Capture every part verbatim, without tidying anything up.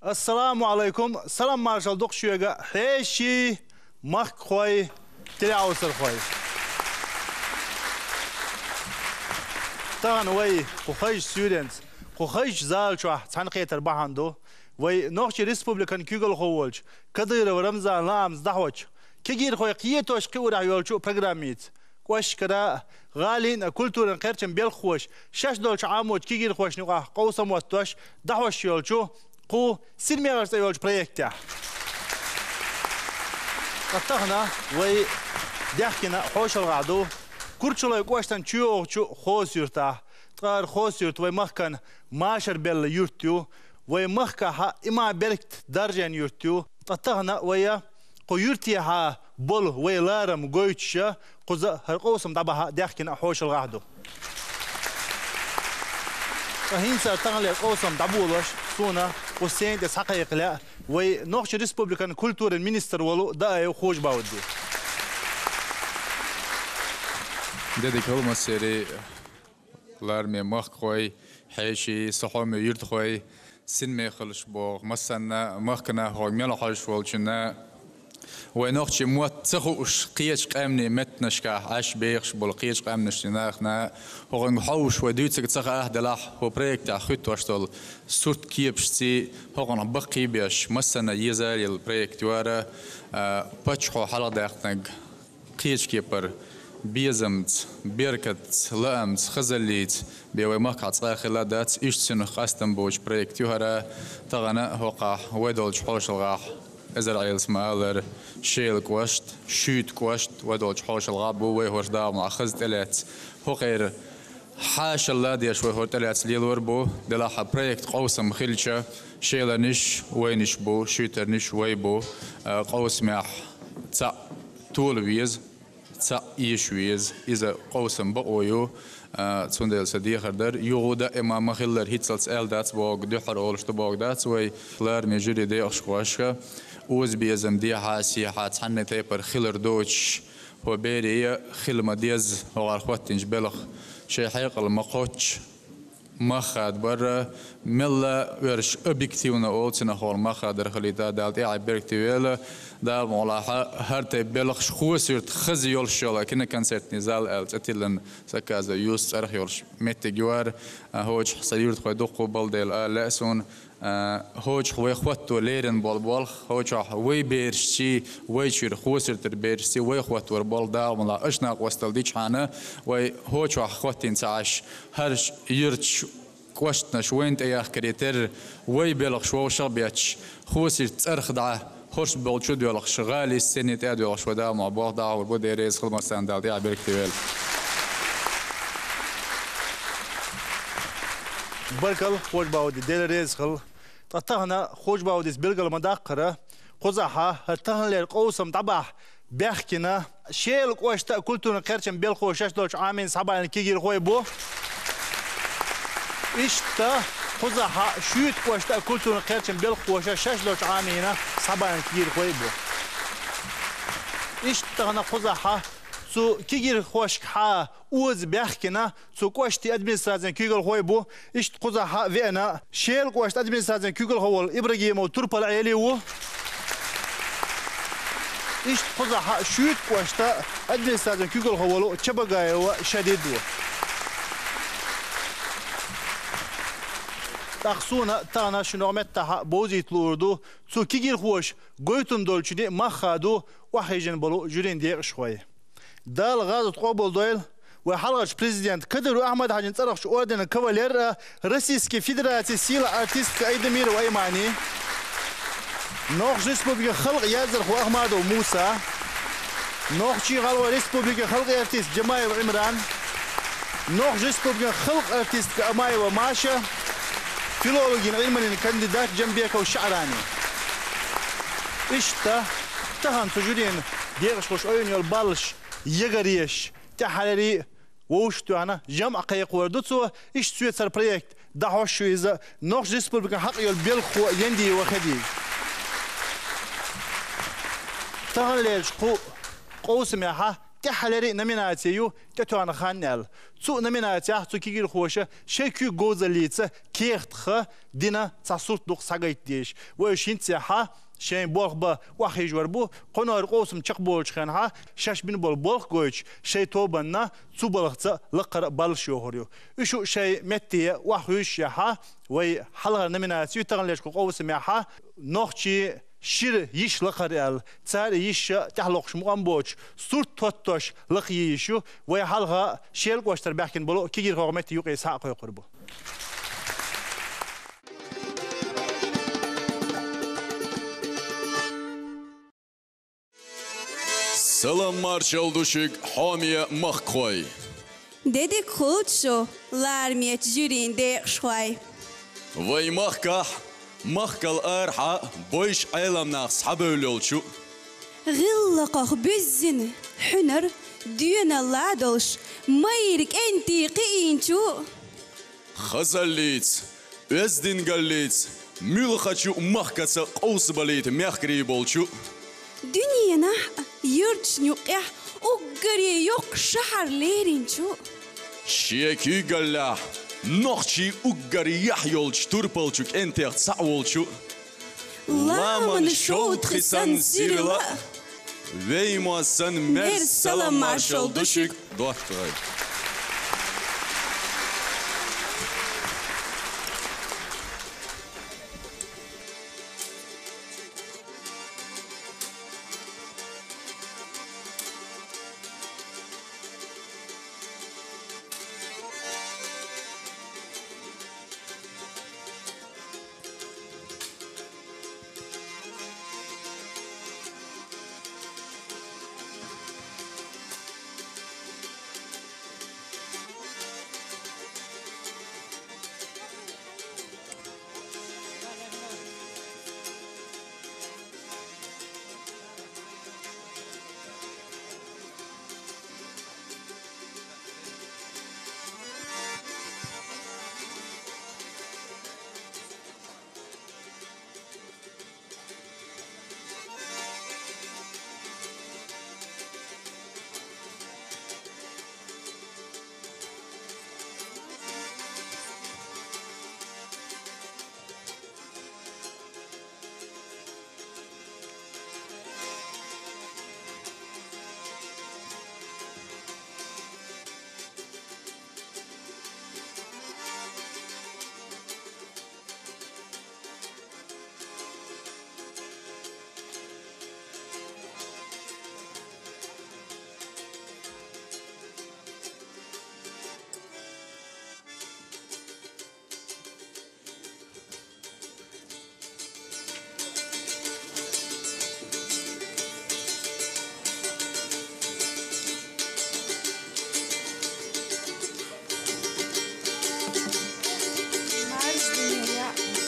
Ассаламу Ӏалайкум, салам-маршал ду-кх шуьга, хьеший, махкахой, телеэзархой. Тахана вай кху хазачу суьйренца, кху хазачу зала чохь цхьаьнакхетар бахьана ду вай Нохчийн Республикан куьйгалхо волчу Кадыров Рамзанан лаамца дӀахьочу, кегийрхой кхетош кхиорехь йолчу программица. КӀоштара а, гӀалин а культуран кхерчан белхахоша шаьш долчу Ӏамочу кегийрхошна юкъахь къовсам хӀоттош дӀахьош йолчу кху «Синмехалла» цӀе йолчу проектехь. Ткъа тахана вай даьхкина хьошалгӀахь ду Курчалой кӀоштан чуйогӀучу Хосса-Юьртахь. Ткъа хӀара Хосса-Юрт вай махкан машар белла юрт ю, вай махкахь иман-беркат даржийна юрт ю. Ткъа тахана вай кху юьртехь болу вай ларам гойтуш, кхуза хӀара къовсам дӀабахьа даьхкина хьошалгӀахь ду. Ткъа хӀинца таханлера къовсам дӀаболош, суна кху сцена тӀе схьакхайкха лаьа вай Нохчийн Республикан культуран министр волу Даев Хож-Баудди. Де дика хуьлда массеран, лараме махкахой, хьеший, сан хьоме юьртахой, синмехаллаш боху массанна, махкана хьо мел хьожуш волчунна. Вай нохчийн мотт ца хууш, кхечу къаьмнийн меттанашкахь Ӏаш бехаш болу кхечу къаьмнашкахь нахана, хӀокхуьнга хьовсуш вай дуьйцург ца хаахь делахь, хӀокху проектехь хӀоттош долу сурт кепашций, хӀокхунах баккхий беш, массанна езарийла проект ю хӀара, а, паччахьо хьалхадаьккхинарг кхечу кепара, безамца, беркатца, лаамца, хазаллица бен вай махкахь цкъа а хилла дац, иштта цунах къастам боцу проект ю хӀара. Тахана хӀокхахь вай долчу хьошалгӀахь, эзар Ӏелас ма-аллара, Шелан кӀошт, Шуьйтан кӀошт вай долчу хьошалгӀахь бу, вай хӀорш дагӀмахь хаза тӀелаьцна. ХӀокхеран хьошалла деш вай хӀора тӀелаьцна лелор бу, делахь а проект къовсам хилча, Шеланиш вайнаш бу, Шуьйтарниш вай бу, а, къовсамехь цхьаъ тола веза, цхьаъ эша веза. Иза къовсам бакъо ю, а, цундела сан дехар дара. Юха даима ма-хиллара, хӀинццалц аьлла дац бохург, дуьххьара олуш ду бохург дац вай. Лараме жюри декъашхошка, озабезам дехьа-сехьа цхьанна тайпара хилар доцуш, хӀокху берийн хила ма-дезза, хӀокхара хӀоттийначу белхан шайн хьекъал ма-кхоччу мах хадабар, мелла а оьрсаша объективно олу, цунах хӀокхуьнан мах хадар хилийта, Дала тӀаьхье беркате йойла. Дала мукъ лахь, хӀара тайпа белхаш Хосса-Юьртахь хаза йолуш йолу киноконцертный зал аьлла цӀе тиллина, заказа юьсу цӀарах йолуш меттиг ю хӀара, а, хӀокху чохь сан юьртахой дуккха а болу дела ала лаьа суна. А, хӀокху чохь вай хӀотто лерина болу болх, хӀокху чохь вай берашций, вай чуьра Хосса-Юьртара берашций вай хӀоттор болу дагӀмала аша накъосталла дичхьана, вай хӀокху чохь хӀоттийна ца Ӏаш, хӀорш юьрташ, кӀоштанаш вайна тӀеяхкаре терра, вай белхаш вовшах а бетташ, Хосса-Юьртан цӀарах дӀа, хӀорш болчу доьлхуш, гӀалин сцене тӀе а доьлхуш, вай дагӀмал боху дагӀур бу, Дела реза хила массарна, Дала тӀаьхье беркате йойла. Баркалла, Хож-Баудди, Дела реза хила. Ткъа тахана Хож-Бауддис билгал ма-даккхара, кхузахь хӀара таханлера къовсам дӀабахьа баьхкина Шелан кӀоштан а, культуран кхерчан белхахо шаьш долчу Ӏамийна схьабаьхкина кегийрхой бу. Иштта кхузахь Шуьйтан кӀоштан а, культуран кхерчан белхахоша шаьш долчу Ӏамийна схьабаьхкина кегийрхой бу. Иштта тахана кхузахь цу кегийрхошкахьа оза баьхкина цу кӀоштан администрацин куьйгалхой бу. Иштта кхузахь веана Шелан кӀоштан администрацин куьйгалхо волу Ибрагимов Турпал-Ӏели ву. Иштта кхузахь Шуьйтан кӀоштан администрацин куьйгалхо волу Чабагаева Шадид ву. ТӀаккха суна тахана шуьнан меттахь бовзийта луур ду цу кегийрхоша гойтун долчунна мах хадо охьахевшина болу жюрин декъашхой. Дала гӀазот къобалдойла вай хьалхарчу президент Кадыров Ахьмад-Хьаьжин цӀарахчу орденан кавалер а, Российский Федерацин сийлахь артистка Айдамирова Аймани, Нохчийн Республикин халкъан яздархо Ахмадов Муса, Нохчийн-ГӀалгӀайн Республикин халкъан артист Джамаев Ӏимран, Нохчийн Республикин халкъан артистка Амаева Маша, филологийн Ӏилманийн кандидат Джамбеков ШаӀрани. Иштта тахана цу жюрин декъашхоша ойъуьйтуш йолу баллаш ягаръеш, тӀаьххьарий вовшахтоьхна, жамӀ кхайкхор ду цо, иштта соьцара проект дӀахьош ю иза Нохчийн Республикин хьакъ йолу белхахо Яндиева Хадижа. Таханлерчу кху къовсамехь тӀеххьалера номинаци ю «ТӀетоьхна хан» аьлла. Цу номинацехь цу кегийрхоша шайн куьйга говзаллица кехатах дина цхьа сурт ду-кх схьагайта дезаш. Вай уьш хӀинцца хьа шайн болх бан охьахьежавар бу. Кхуннагара къовсам чекхболучу хенахь шаьш бина болу болх гойтуш, шайн тобанна цу балхаца лакхара баллаш йохур ю. Уьш ю шайн метте охьахьуьйсуш, хьа вай хьалхара номинаци ю таханлерчу къовсамехь нохчийн шира йиш лакхара аьлла. Цара и йиш тӀехь локхуш мукъам боцуш, сурт тоттош лакха йиш ю. Вай хьалха Шелан кӀоштара баьхкина болу кегийрхойн метте юкъа схьа а кхойкхур бу. Салам маршалла ду шуьга, хьоме махкахой! Де дика хуьлда шу, ларамечу жюрин декъашхой! Вай махкахь, махкал арахьа бойуш Ӏеламнах схьабевлла йолчу, гӀиллакхах буьззина хьуьнар доьналла долуш, майра кӀентий кхиийначу, хазаллица, оьздангаллица, муьлххачу махкаца къовсабалийта мехкарий болчу, дуьненахь а, юьрташна юккъехь а уггаре йоккха шахьар леринчу, шен куьйгаллехь нохчийн уггар яхь йолчу турпалчу кӀентех цхьаъ волчу, ламанан шовда хи санна сирла а, веймоз санна мерза салам маршалла ду шуьга, доттагӀий!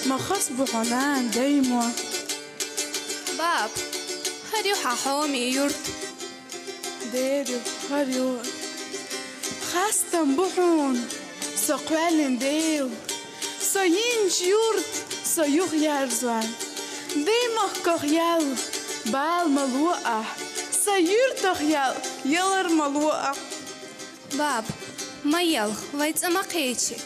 Ма хаза бу хьо, нана, даймо. Баба, хӀара ю хьан хьоме юрт. Дера ю, хӀара ю. Хастам бу хьуна, со кхоьллина Дела, со йинчу юрт, со юхаерзор. Даймахках яьлла бала ма ло ахь, сан юьртах яьлла ялар ма ло ахь. Баба, ма елха, вай цӀа ма кхечи.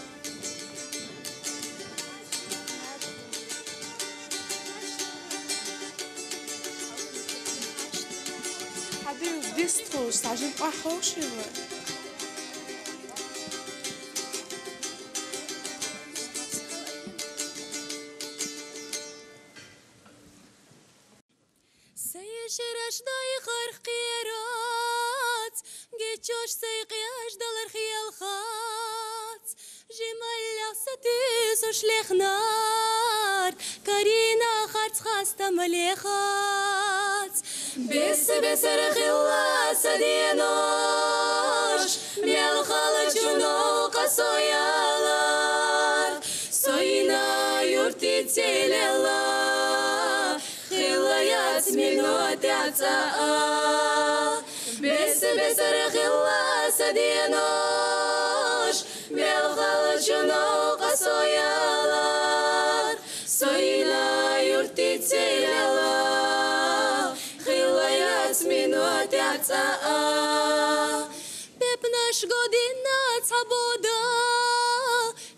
Хьан дилла дистхуш, схьажин охьаховший вай? Сайн шераш дайхар кхерац, гечош сайн къеждалар хелхац. Жималлех са туьйсуш лехнарг, карийна харц хастам лехац. Беса-бесара хилла сан денош, мел халачу новкъа со ялар. Сайна юртица лелла, хилла яц минотехь цкъа а. Беса-бесара хилла сан денош, мел халачу новкъа со ялар. Сайна юртица лелла, хилла яц минот тӀа цӀа а. Бепнаш година цхьа бода,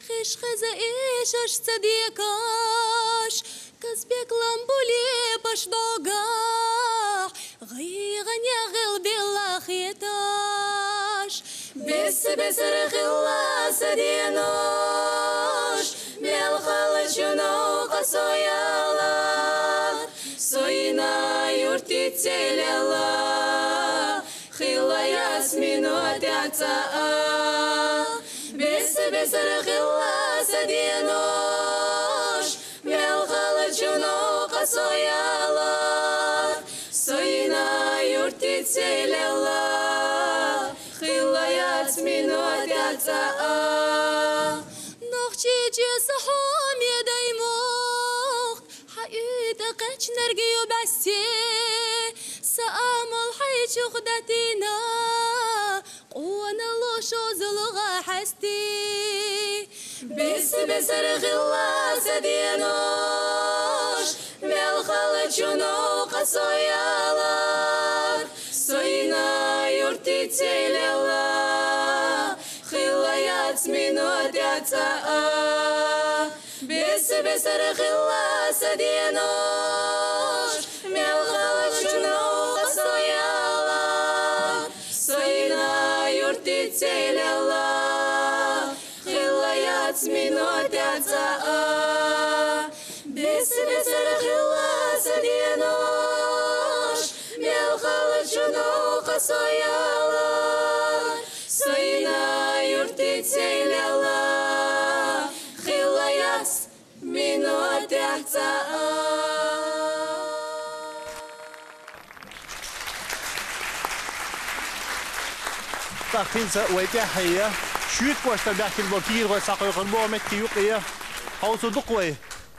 хиш хеза эшаш ца декаш, Казбек ламбуле паш догахь, гӀайгӀане гӀелбелла хеташ. Бес-бесара хилла са денош, мел халачу новкъа со ялар, со йина юртица лелла. Хилла яц минута цӀа а, бес-бесара хилла са денош, мел халачу новкъа со ялар, со йина юртица лелла. Хилла яц минута цӀа а. Нохчийче са хьоме даймохк, хьа уьйтӀа кхечнарг ю бӀаьсте, са амал хьайчух датина, къонало шозлагӀа хьести. Бес-бесара хилла са денош, мел халачу новкъа со ялар, со йина юртица лелла. Хилла яц минута цӀа а, бес-бесара хилла са денош, мел халачу новкъа со ялар, со йина юртица лелла. Хилла яц минута цӀа а, бес-бесара хилла са денош, мел халачу новкъа со ялар, со йина юртица лелла. Хилла яц минута цӀа а. ТӀаккха хӀинца вай тӀехье, шуьйта кӀоштара баьхкина болу кегийрхой схьакхойкхур бу метте юкъе. Хьовсур ду-кх вай,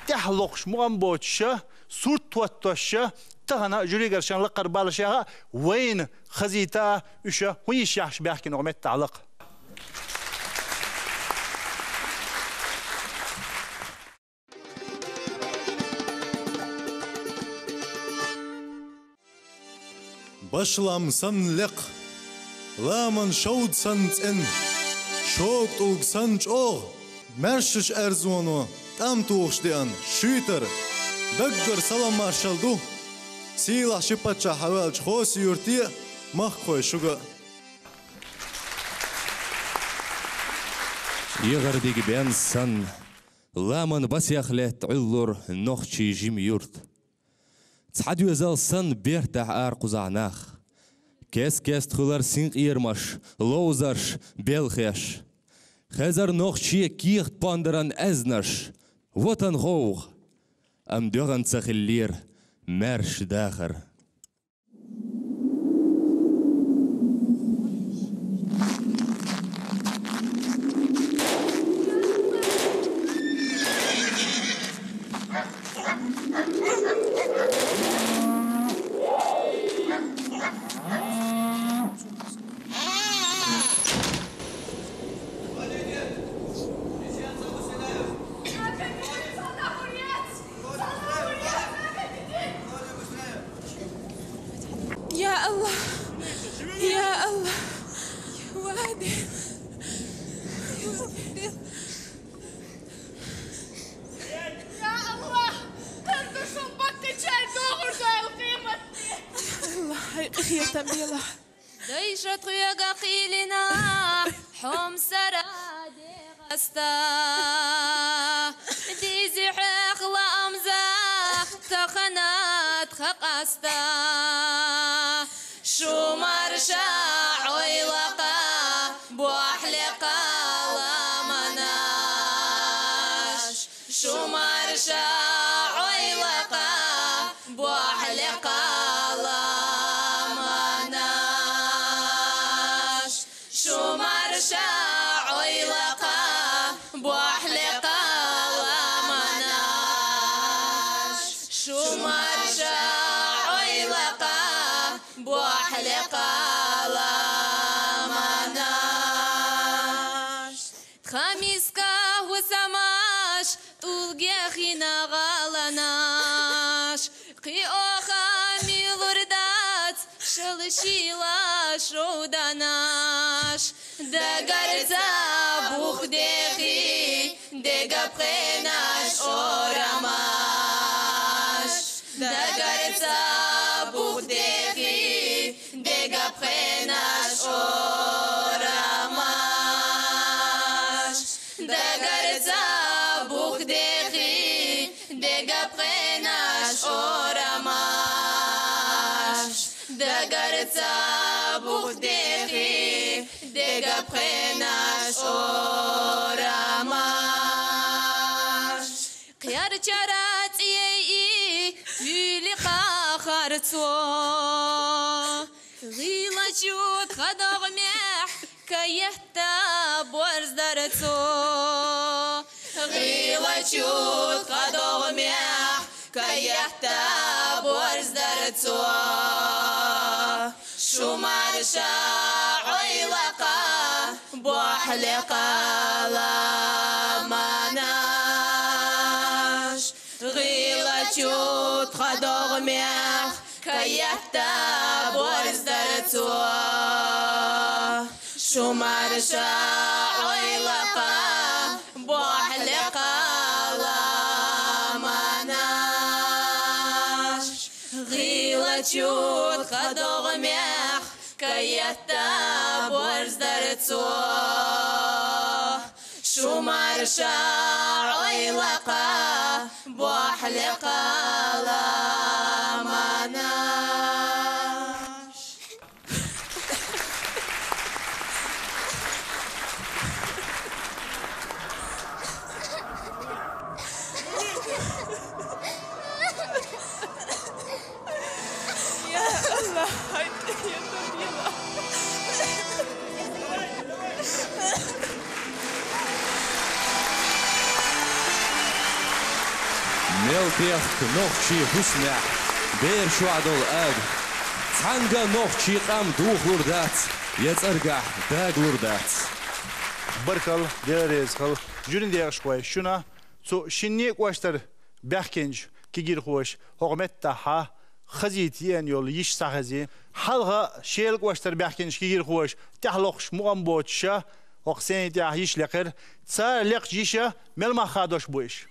тӀехь локхуш мукъам боцуша, сурт хӀоттоша, тахана жюригара шайн лакхара баллаш яха, вайна хазийта уьш хӀун йиш яхьаш баьхкина оха меттахь лакха. Башлам санна лекха, ламан шовда санна цӀена, шога тӀулг санна чӀогӀа, маьршачу аьрзоно тӀам тухуш деана шуьйтара, даггара салам-маршалла ду сийлахь ши паччахь хьаваьллачу Хоси-Юьрте а, махкахой шуьга а. ЕгӀардиг бен санна, ламан басех летта Ӏуьллура нохчийн жима юрт. Цхьа доьзал санна бертахь ара кхузахь нах. Кест-кеста хуьлура синкъерамаш, ловзарш, белхеш. Хезара нохчийн кехат-пондаран аьзнаш, ватан гӀовгӀа. Амма доьгӀна ца хиллера маьрша дахар. يا الله، يا الله، يا وادي. يا الله، هرب شو بكي شاي دوغر شاي القيمة. الله، هاي قهية تنبيلة. Дайша тхоьга кхийлина хьомсара дегӀаста, дизи хьех лаамза тахана тха къаста. Шу марша Ӏойла кха, бохьле кха ламанаш. Шу марша Ӏойла кха, бохьле кха ламанаш. Шу марша Ӏойла кха, бохьле кха ламанаш. Шу марша Ӏойла кха, бохьле кха ламанаш. Тхан миска хӀусамаш, тӀулгехь йина гӀаланаш, кхин оха муьлур дац шал Шила шуданаш, дагарца бухдехи, дега пхенаш орамаш. Дагарца бухдехи, дега пхенаш орамаш. Дагарца бухдехи, дега пхенаш орамаш. Дагарца бухдехи, дега пхенаш орамаш. Хиярчара цӀей и вили хахарцо. Гъила чуд хадагъ мехь каятта борздарцо. Гъила чуд хадагъ мехь каятта борздарцо. Шумарша гъайлакъа бохьли къаламанаш. Гъила чуд хадагъ мехь каятта борздарцо. Шумарша гъайлакъа бохьли къаламанаш. Гъила чуд хадагъ мехь каятта борздарцо. Шумарша гъайлакъа бохьли къаламанаш. Я Аллагь, гьай, я Аллагь. Мел пехк нохчий хӀусамехь, бер шуьгӀа долу ага. Цхьаьнгга нохчий къам духалур дац, я цӀаргахь дагалур дац. Баркалла, Дела реза хуьлда, жюрин декъашхой, шуна цу шинне кӀоштара баьхкинчу кегийрхоша хӀокху меттехь хазийта еана йолу йиш схьахези. Хьалха Шелан кӀоштара баьхкинчу кегийрхоша тӀаьхьалокхуш мукъам боцуша хӀокху сцени тӀехь йиш лекхира. Цара лекхачу йиша мел мах хадош бу иша?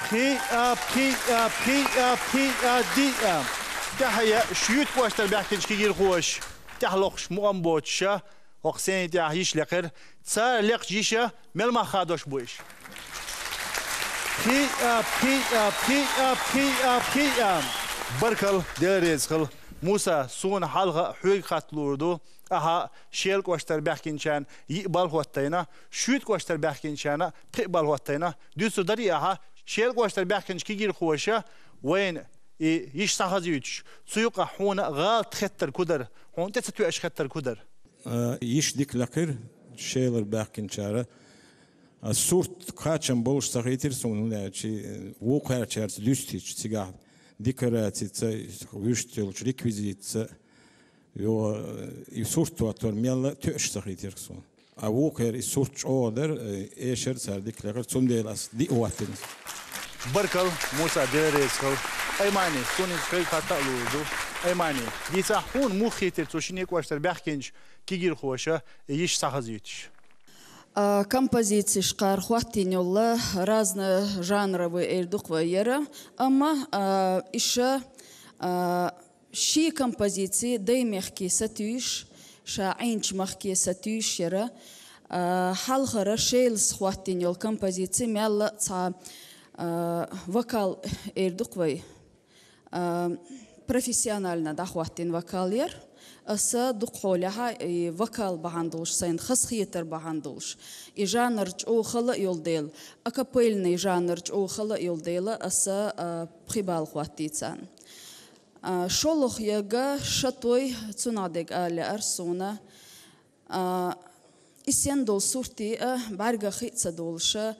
Пхиъа, пхиъа, пхиъа, пхиъа, диъа. ТӀаьхьа шуьйта кӀоштара баьхкинчу кегийрхоша тӀаьхьалокхуш мукъам боцуша хӀокху сцени тӀехь йиш лекхира. Цара лекхачу йиша мел мах хадош бу иша? Пхиъа, пхиъа, пхиъа, пхиъа, пхиъа. Баркалла, Дела реза хуьлда. Муса, суна хьалха хьоьга хатта луур ду. Ахьа Шелан кӀоштара баьхкинчарна йиъ балл хӀоттайна, шуьйта кӀоштара баьхкинчарна пхиъ балл хӀоттайна. Дуьйцур дарий ахьа, Шелан кӀоштара баьхкинчу кегийрхоша вайна и йиш схьахазуьйтуш, цу юкъахь хьуна гӀалат хеттарг хӀун дара, хьуна тӀе ца тоьуш хеттарг хӀун дара? А, йиш дика лекхира Шелара баьхкинчара. А сурт кхачам болуш ца хийтира суна, хӀунда аьлча, э, вукхаьрчаьрца дуьстича, цигахь декорацица, вуьшта йолчу реквизитца, йо, э, и сурт тоттар мелла а тоьуш ца хийтира суна. А вукхара и сурт чӀогӀа дара, э, эшар цара дика лекхира, цундела ас диъ хӀоттийна. Баркалла, Муса, Дела реза хуьлда. Аймани, суна иза хьоьга хатта а луур ду. Аймани, дийцахь, хьуна муха хийтира цу шинне кӀоштара баьхкинчу кегийрхоша и йиш схьахазуьйтуш? А, композицеш кхара хӀоттийна йолу разно жанровый эр ду-кх вай яра, амма, а, иша, а, ши композици дай мехке сатуьйсуш, ша Ӏийначу махке сатуьйсуш яра, а, хьалхара Шелас хӀоттийна йолу композици мелла а цхьа, а, вокал эр ду-кх вай. А, профессионально дӀахӀоттийна вокал яра. Аса дукха хьолехьа и вокал бахьана долуш, сайна хазахетар бахьана долуш, и жанр чӀогӀа хала а йолу дела, акапельный жанр чӀогӀа хала а йолу дела, аса, а, пхи балл хӀоттий царна. А, шолгӀа яга шатой, цунах дерг ала лаьара суна. А, и сен долу суртий а бӀаьргах хи а ца долуша,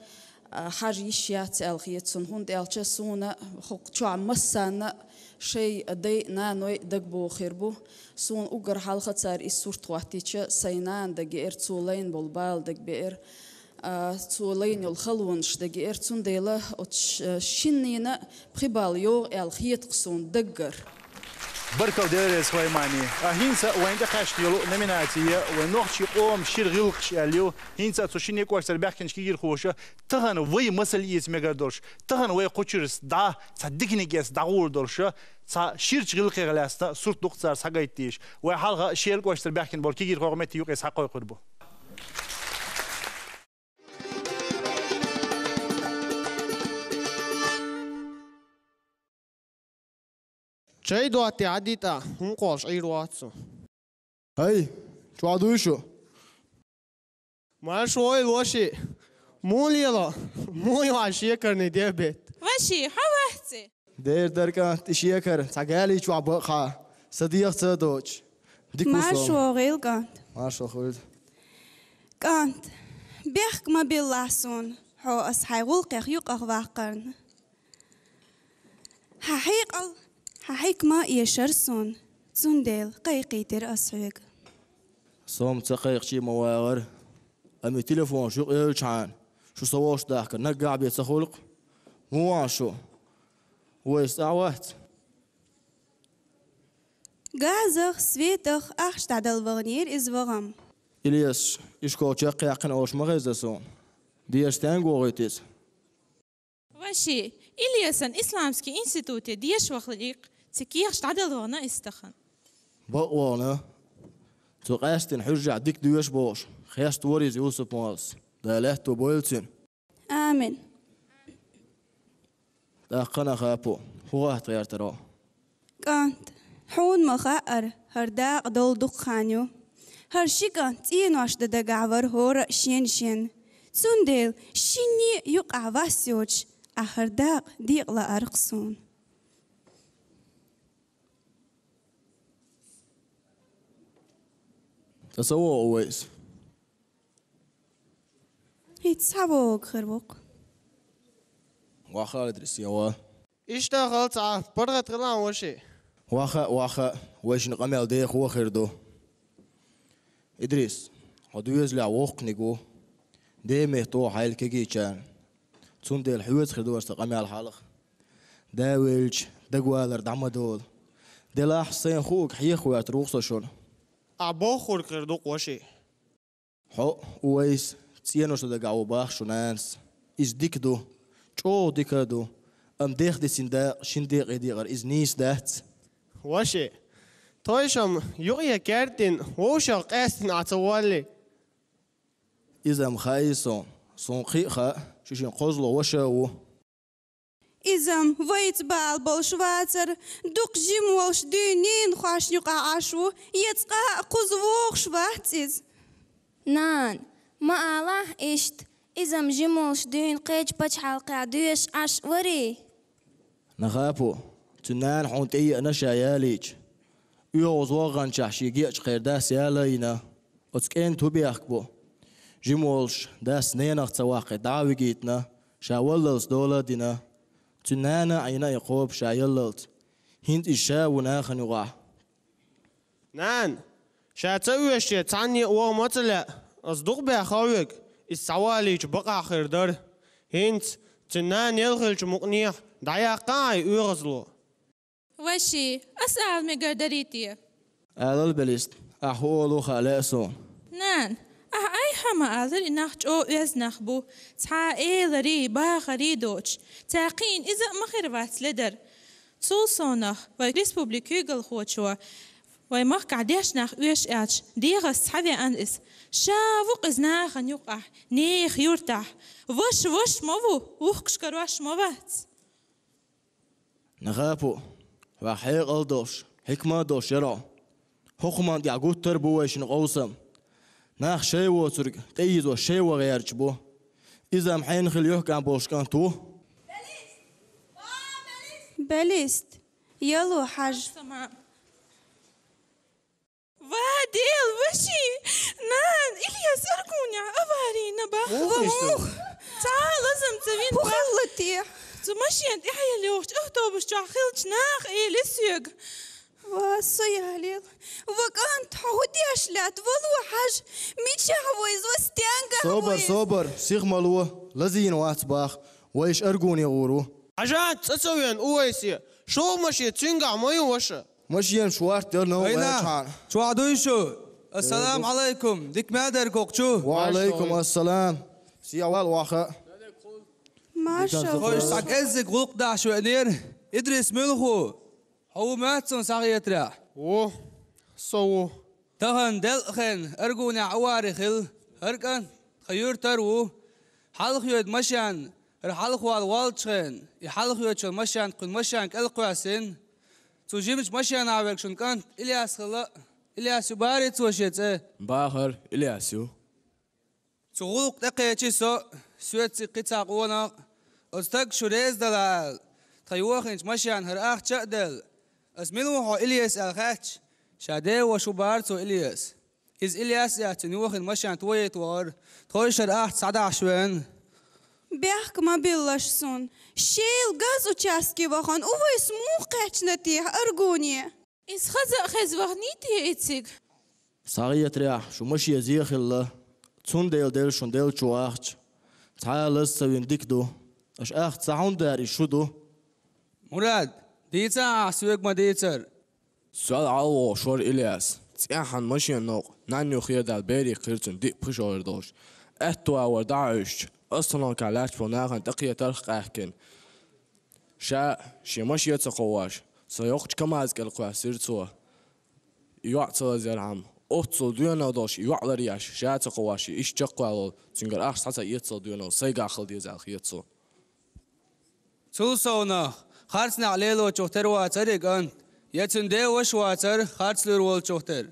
а, хьажа йиш яц аьлла хета суна, хӀунда аьлча суна хӀокху чохь массарна а шайн дай а, наной а дагабогӀу хир бу. Суна уггар хьалха цара и сурт хӀоттийча, сайн нана дагеара, цо лайна болу бала дагабеара, а, цо лайна йолу халонаш дагеара, цундела оцу ш-, шиннина а пхи балл йогӀу аьлла хета-кх суна даггара. Баркал, Дела реза хилва вай мани. А хӀинца вайна тӀакхаьчна йолу номинаци я вайн нохчийн къоман шира гӀиллакхаш аьлла ю. ХӀинца цу шинне кӀоштара баьхкинчу кегийрхоша тахана вай масал эца мегар долуш, тахана вай кху чуьрас дӀа цхьа диканиг эца дӀагӀур долуш, цхьа ширачу гӀиллакхех лаьцна сурт ду-кх цара схьагайта дезаш. Вай хьалха Шела кӀоштара баьхкина болу кегийрхойх метте юкъе схьакхойкхур бу. Чай доттий ӀадитӀа, хӀума кхоллуш Ӏийр вац со. ХӀай, чохь дуй шу? Марша вогӀийла, ваши! Муха лела? Муха ю хьан шекарний диабет? Ваши, хьо вац и? Дера дара, кӀант, и шекар цхьа гали чохь бакъахьа, сан дегӀаца а доцуш. Дика ву со. Марша вогӀийла, кӀант. Марша вогӀийла. КӀант, бехк ма биллахь суна, хьо ас хьайн гӀуллакхех юкъах ваккхарна. Хьан хьекъал, хьан хьикма эшара суна, цундела кхайкхийтира ас хьоьга. Со-м ца кхайкхича а ма вагӀара, амма и телефонаш юкъа елчхьана, шу со волуш дахкар наггахь бен ца хуьлу-кх. Муха вахана шу? Вайса цӀахь вац? Газах, светах ахча дӀадала ваханера иза вахана. Ильяс ишкол чекхъяьккхина олуш ма хезара суна. Деша стенга вогӀуьйту иза? Ваши, Ильясан исламский институте деша вахале-кх, цу кехаташ дӀадала вахана иза тахана. Бакъ вахана. Цо къаьсттина хьуьжарехь дика доьшу бохуш, хеставора иза Юсуп-моллас. Дала аьтто бойла цуьнан. Амин. ТӀаккха, Нахапо, хӀун гӀатта гӀертара хьо? КӀант, хьуна ма хаьара, хӀара дакъа довла дукха хан ю. ХӀара ши кӀант цӀенош дан дагахь вара хӀора а шен-шен. Цундела шинне а юкъахь вас йоцуш, ахь хӀара дакъа декъала лаьара-кх суна. ТӀе ца вогӀу вайса? ХӀинца схьавогӀург хир ву-кх. Ваха, Идрис, я ва. Иштта хала цхьа паргӀат хилахь, ваши. Ваха, ваха, вайшинна къамел дехо хир ду. Идрис, хьо доьзалехь воккханиг ву. Ден метта хьо хьайла кегийчарна. Цундела хьоьца хир ду аса къамел хьалха. Да велча, дагавалар дӀа ма долу. Делахь, сайн хуург хьеха хӀоьттур ву-кх со шуна. Ахь бохург хир ду-кх, ваши. Хьо а, Увайс а цӀенош дан дагахь ву боху шун нанас. Иза дика ду, чӀогӀа дика а ду, амма дех дисина дакъа шина декъе декъар иза нийса дац. Ваши, тхойшинна юкъе кертина вовшах къаьстина Ӏа ца воллий? Иза-м хаьий суна, суна кхин а хаьа, шу шен кхозлагӀа ваша а ву. Иза-м вайца бала болуш вацара, дукха жима волуш дуьйна ненахошна юкъахь Ӏаш ву, я цкъа а кхуза вогӀуш вац иза. Нана, ма алахь иштта, иза-м жима волуш дуьйна кхечу пачхьалкхехь доьшуш Ӏаш варий? Нахапо, цуьнан нана хьуна тӀееана ша ялийча, оьгӀаз вогӀанчохь шен гечкъера дас яла а йина, оцу кӀентан хӀун бехк бу? Жима волуш дас ненах ца ваккхий дӀа а вигийтина, ша валлалц дола а дина. Цуьнан нана а Ӏийна и кхоба ша яллалц. ХӀинца иза ша а ву нахана юкъахь. Нана, ша ца оьшучу цхьанне а вогӀа ма ца лаьа, аса дукха баьхна хьоьга, иза схьавалийча бакъахь хир дара. ХӀинца цуьнан нана ял хиллачу мукъанехьа дӀаяккха ахь и оьгӀазло. Ваши, ас ала мегар дарий те? Алал, Белист, ахь хӀун олу хаа лаьа суна. Нана, ахь айхьа а ма алара, и нах чӀогӀа оьзда нах бу, цхьа а эларий, бахарий доцуш. Цара кхиъна иза а ма хир вац ледара. Цул совнаха, вай республикан куьйгалхочо вай махкахь дешна нах оьшу аьлча, дегӀаца схьавеана иза. Ша ву-кх иза нахана юкъахь, нехан юьртахь. Ваша ваша ма ву, вухкуш карош ма вац. Нахапо, хьох хьекъал долуш, хьикма а долуш яра хьо. ХӀокху хӀуманна тӀехь гуттар а бу вайшинна къовсам. Нах шай воцург тӀеийзош шай ван гӀерташ бу. Иза-м хьенан хила юьхькӀам болуш кӀант ву. Белист! Яло, хьажа! Ва Дела, ваши! Нана, Ильяс Аргунехь аварийна баха. Муха? Цхьа а лазам ца вина баха. ХӀун хилла те? Цу машен тӀехь елла йогӀучу автобус чохь хиллачу наха элира соьга. Ва, со ялийла. Ва кӀант, хьо хӀун деш лаьтта? Вало, хьажа, мичахь ву иза, ва стенга ву иза? Собар, собар, сиха ма ло, лазийна вац баха, вайша Аргуне гӀур ву. Хьажа, цӀа ца веана, Увайсе, шолгӀа машен цуьнгахь ма ю, ваша. Машен шорта яр нов Айна, ваьчхьана. Чохь дуй шу? Ассаламу алайкум. Дика мел дара кху чу? Ва алайкум ассалам. Сехьа вал ваха. Маршал. Хойш схьа кӀеззиг гӀуллакх дахьаш веанера. Идрис муьлха ву? Хьо ву моьтту суна схьахетарехь? Ву. Со ву. Тахана делкъа хенна Аргунехь авари хилла. ХӀара кӀант тхан юьртара ву. Хьалха йоьду машен, хӀара хьалха вала волчу хенна, и хьалха йоьдучу машен кхуьнан машен кӀел кхоьссина. Цу жимачу машенахь верг шун кӀант Ильяс хилла. Ильяс ю бахарий цо шен цӀе? Бахара, Ильяс ю. Цу гӀуллакх тӀекхечи со, соьций кхин цхьа къонах. Оцу стага шу реза дала аьлла, тхан йохийначу машен хӀара ахча а делла. Ас мила ву хьо Ильяс аьлла хаьттича, ша деваша ву бахара цо Ильяс. Иза Ильяс а яц, цуьнан йохийна машен тойийта вахара, тхойша хӀара ахча схьадахьаш веана. Бехк ма биллаш суна. Шел газ участке вахана, увайс муха кхаьчна техьа Аргуне? Иза хаза а хеза ваханий те эциг? Схьахетарехь, шу машен зе хилла. Цундела делла шуна деллачу ахча. Цхьа а лаза ца вина дика ду. Аша ахча ца хьунда дара, иза шу ду. Мурад, дийца ахьа соьга ма дийцар. Сол Ӏалвохуш вара Ильяс. ЦӀеххьана машен новкъа нанна юххе а даьлла берех хир цуьнан диъ пхи шо хир долуш. Аьтто а вара дӀахьуьйсучу, остановкехь лаьтташ болу нахана тӀекхетарх а къаьхкина. Ша шен машен а ца кховдош, со йоккхачу КамАЗ кӀел кхоьссира цо. И йоӀ ца лазъярхьама, оццул доьналла долуш и йоӀ ларъеш, ша а ца кховдош, и иштта чекхваллал, цуьнгара ахча схьа ца эццал доьналла, сайгахь хила деза аьлла хета цо. Цул совнах, харцнехь лелочух тера вацара и кӀант, я цуьнан деваша вацара харц луьйр волчух тера.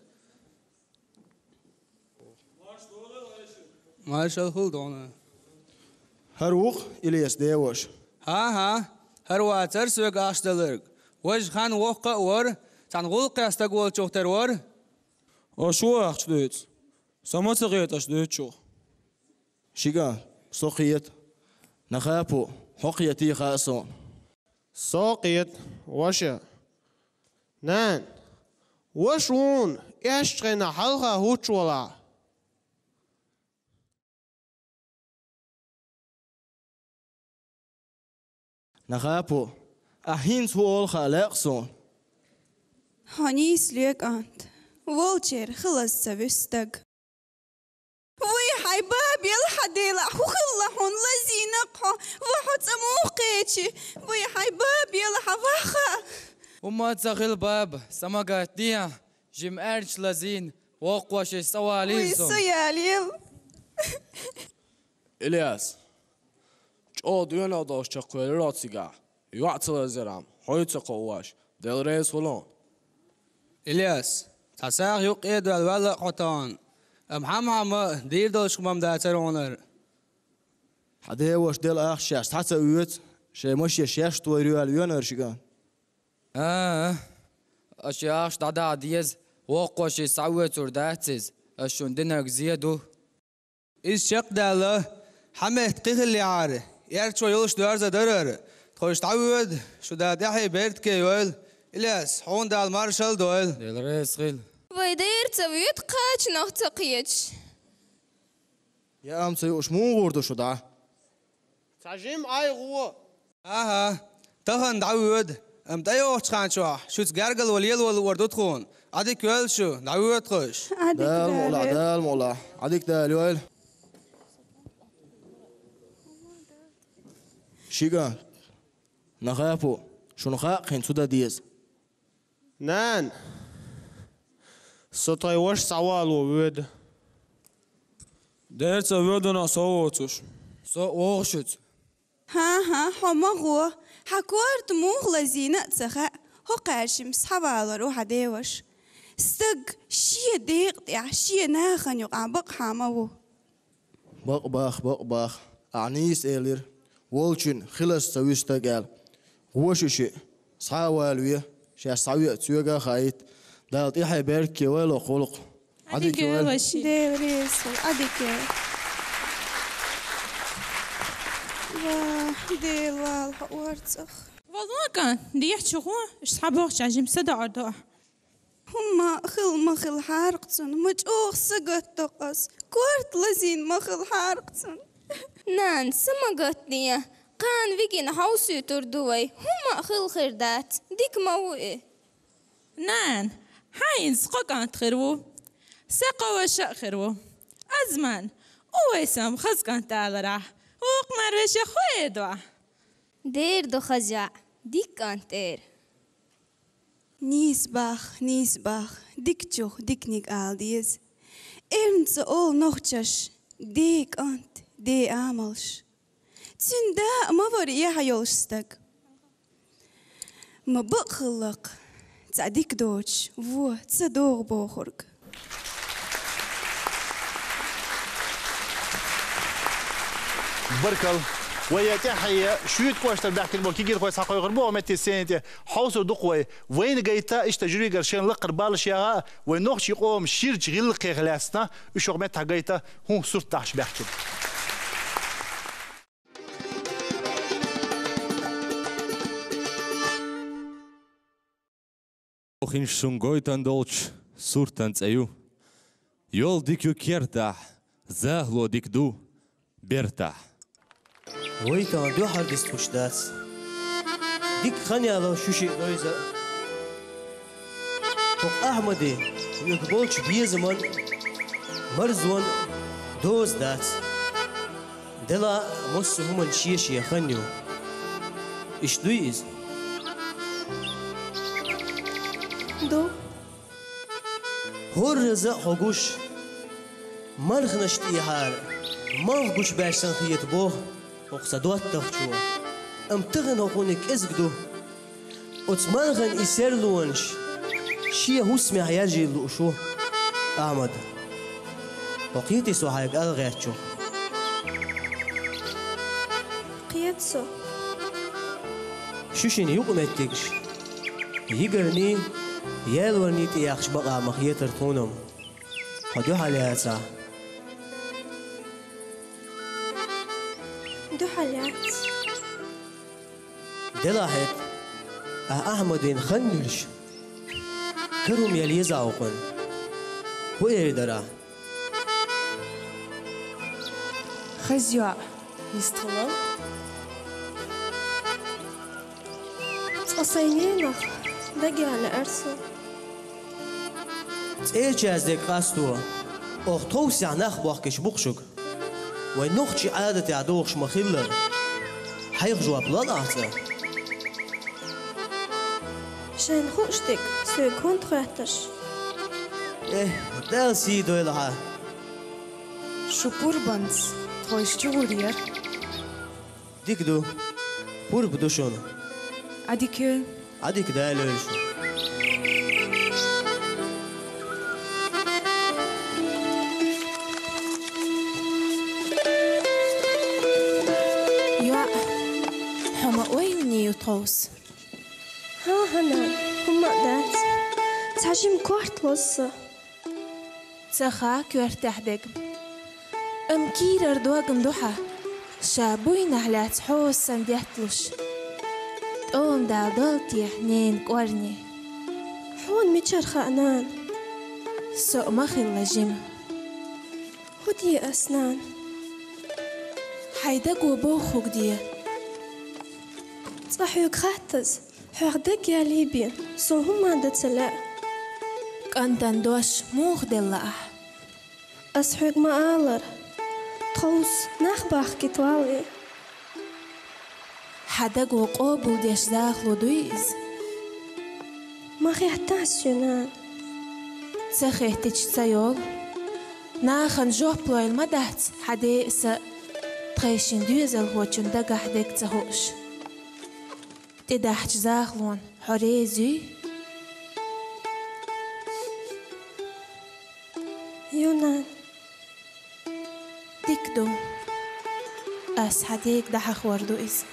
Маршалла хуьлда хьуна. ХӀара ву-кх Ильяс деваша? ХӀан-хӀа, хӀара вацара соьга ахча даларг. Важа хан воккха а вара, цхьана гӀуллакхехь стаг волчух тера вара. Аша ву ахча дуьйцу? Со ма ца хета аша дуьйцучух. Ши кӀант, со кхета. Нахапу, хьо кхетий хаьа суна. Со кхета, ваша. Нана, ваша ву хьуна, эшначу хенахь хьалха хӀуттуш валахь. Нахапу, ахь хӀинца хӀун олу хаьа лаьа-кх суна. Хьо нийса ле, кӀант, волчеран хилаза ца вуьсу стаг. Вуй, хьайн баба елахь, Дела, хӀун хилла хьуна, лазийна-кх хьо, ва хьо цӀа муха кхечи? Вуй, хьайн баба елахь, ваха! ХӀумма а ца хилла, баба, са ма гатде, жима аьрча лазийна, воккхавеш иза цӀа валийра суна. Вуй, со ялел. Ильяс, чӀогӀа доьналла долуш чекхвелира хьо цигахь. ЙоӀ ца лазъярхьама, хьо ю ца кховдош, Дела реза хуьлда хьуна. Ильяс, цхьа сагӀа юккъе а доьлла ваьлла-кх хьо тахана, амма хьамма-хьамма дийр долуш хӀума-м дацара хьуна хӀара. Хьан деваша делла ахча шаьш схьа ца оьцу, шайн машен шаьш тойр йоьлла веана хӀара ши кӀант. А-а, аша и ахча дӀадахьа деза, воккхавеш иза схьаоьцур дац иза, аса шуна динарг зен ду. Иза чекхдаьлла, хьан метта кхин хиллехьара, эрчо йолуш доьрза дара хӀара. Тхойша дӀавоьду, шу Дала тӀаьхье беркате йойла. Ильяс, хьуна Дала маршалла дойла. Дела реза хила. Вай дера ца воьду кхачанах ца кхеташ. Я ам ца юуш муха гӀур ду шу дӀа? Цхьа жима Ӏай гӀо. ХӀан-хӀа, тахана дӀавоьду, амма тӀейогӀучу хан чохь шуьца гергарло лело луур ду тхуна. Ӏадика йойла шу, дӀавоьду тхойша. Дала мукъ лахь, Дала мукъ лахь. Ӏадика Дала йойла. Ши кӀант, нахапу, шуна хаьа-кх хӀинца хӀун дан деза. Нана, со тхайн ваша схьавало воьду. Дера ца воьду, нах со воцуш. Со а вогӀу шуьца. ХӀан-хӀа, хьо ма гӀо, хьан корта муха лазийна а ца хаьа, хӀокхаьржимма схьавалор ву хьан деваша. Стаг шен декъа тӀехь, шен нахана юкъахь бакъахьа ма ву. Бакъ баха, бакъ баха, ахь нийса элира, волчун хилаза ца вуьсу стаг аьлла. ГӀо шу шиъ, схьа а валаве, шаьш схьавеа соьга а хаийта. Дала тӀаьхье беркате йойла хӀокху гӀуллакхо. Ӏадика йойла. Дела реза хуьлда, Ӏадика йойла. Ва, Дела, вала хьо орцах. Валлахь, кӀант, дехьа чу гӀо, аш схьабохча жима са доӀар до ахь. ХӀумма а хила ма хилахьара-кх цунна, ма чӀогӀа сагатдо-кх ас, корта лазийна ма хилахьара-кх цунна. Нана, са ма гатде, кхана вигина хьовсуьйтур ду вай, хӀумма а хила хир дац, дика ма ву и. Нана, хьайна кхо кӀант хир ву, са кхо ваша а хир ву. Азман, Увайсам хаза кӀант аларахь, вукху мар вешех хӀун эдо? Дера ду, хаза йоӀ, дика кӀант эр. Нийса боху, нийса боху, дикачух диканиг ала деза. Эрна цкъа олу нохчаша: «Ден кӀант, ден амалш». Цуьнан да а ма вара эхь йолуш стаг. Ма бакъ хиллакх, цхьа дика доцуш, вон ца догӀу бохург. Баркалла. Вай я тӀаьхье шуьйта кӀоштара баьхкина болу кегийрхой схьакхойкхур бу оха меттиг сцени тӀе. Хьовсур ду-кх вай. Вайна гайта иштта жюригара шайна лаккхара баллаш яха, вай нохчийн къоман ширачу гӀиллакхех лаьцна, уьш оха меттахь гайта, хӀун сурт дахьаш баьхкина. Охинаш сунга гойтан долчу суртан цӀе ю. Йол дика ю кертахь, захало дика ду бертахь. Вайтан дуьхьал дистхуш дац. Дика хан яла шу шиъ дойза. ХӀокху Ахьмаде вуьгу болчу безаман, марзон доза дац. Делахь а массо а хӀуманна шен-шен хан ю. Иштта дуй иза? Ду. ХӀорраза а хьо гуш, марханаш тӀехьара малх гучубаьрсан хета боху хӀокху сан доттагӀчо. Амма тахана хӀокхуниг кӀезиг ду. Оцу мархана и серлонаш шен хӀусамехь яржийла лууш ву Ахьмад. Хьо кхетий со хьайга ала гӀертачух? Кхета со. Шу шина юкъаметтигаш йигарний, ялорний тӀеяхча бакъа ма хетара тхуна-м. Хьо дуьхьал яцахь? Дуьхьал яц. Делахь хӀета, ахь Ахьмадин хан юьлуш, кара хӀума яла еза хьуна. ХӀун эр дара? Хаза йоӀ, йистхила. Цкъа сайн ненах дагаяла лаьара со. ЦӀечаьрца дерг къасто, оха тховсехь нах бохкуш бу-кх шуьга. Вайн нохчийн Ӏадатехь догӀуш ма-хиллара, хьайх жоп лол ахь цкъа? Шайна хууш дерг соьга хӀунда хоьттуш? Э, Дала сий дойла хьан. Шу пурбанца тхойш чугӀур яра. Дика ду. Пурба ду шуна. Ӏадика. Ӏадика, Дала лойла шу. ЙоӀ, хьо ма ойла ю тховса? ХӀан-хӀа, нана, хӀумма а дац. Цхьа жима корта лозу со. Ца хаьа коьртехь дерг. Амма кийрара дог-м ду хьан, ша буйнахь лаьцна хьоьца санна детталуш. ТӀом дала долу техьа ненан кӀорни? Хьуна мичара хаьа, нана? Со а ма хилла жима. ХӀун де ас, нана? Хьайн даго бохург де. Цкъа хьоьга хаттаза, хьох дагаяьллий бен, суна хӀумма а дан ца лаьа. КӀантан дош муха делла ахь? Ас хьоьга ма-аллара, тховса нах бахкийта валлий. Хьан даго къобалдеш захало дуй иза? Ма хеттахь соьга, нана. Ца хеттича ца йолу. Нахана жоп лойла ма дац хьан ден а, сан а, тхайшинна доьзалхочун дагахь дерг ца хууш. ТӀедахьчу захалонна хьо реза юй? Ю, нана. Дика ду. Ас хьан дега дӀахьахор ду иза.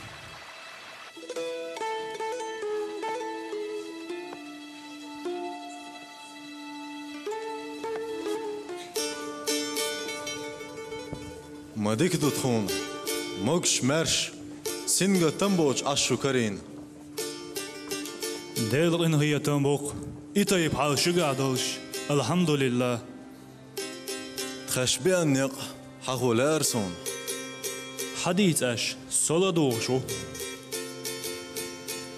Ма дика ду тхуна, могуш-маьрша, сингаттам боцуш Ӏаш шу карийна. Делан къинхетам бу-кх и тайпа хьал шуьгахь долуш, алхьамдулиллахӀ. Тхаьш беана некъ хьахо лаьара суна. Хьадийца аш, со ладугӀуш ву.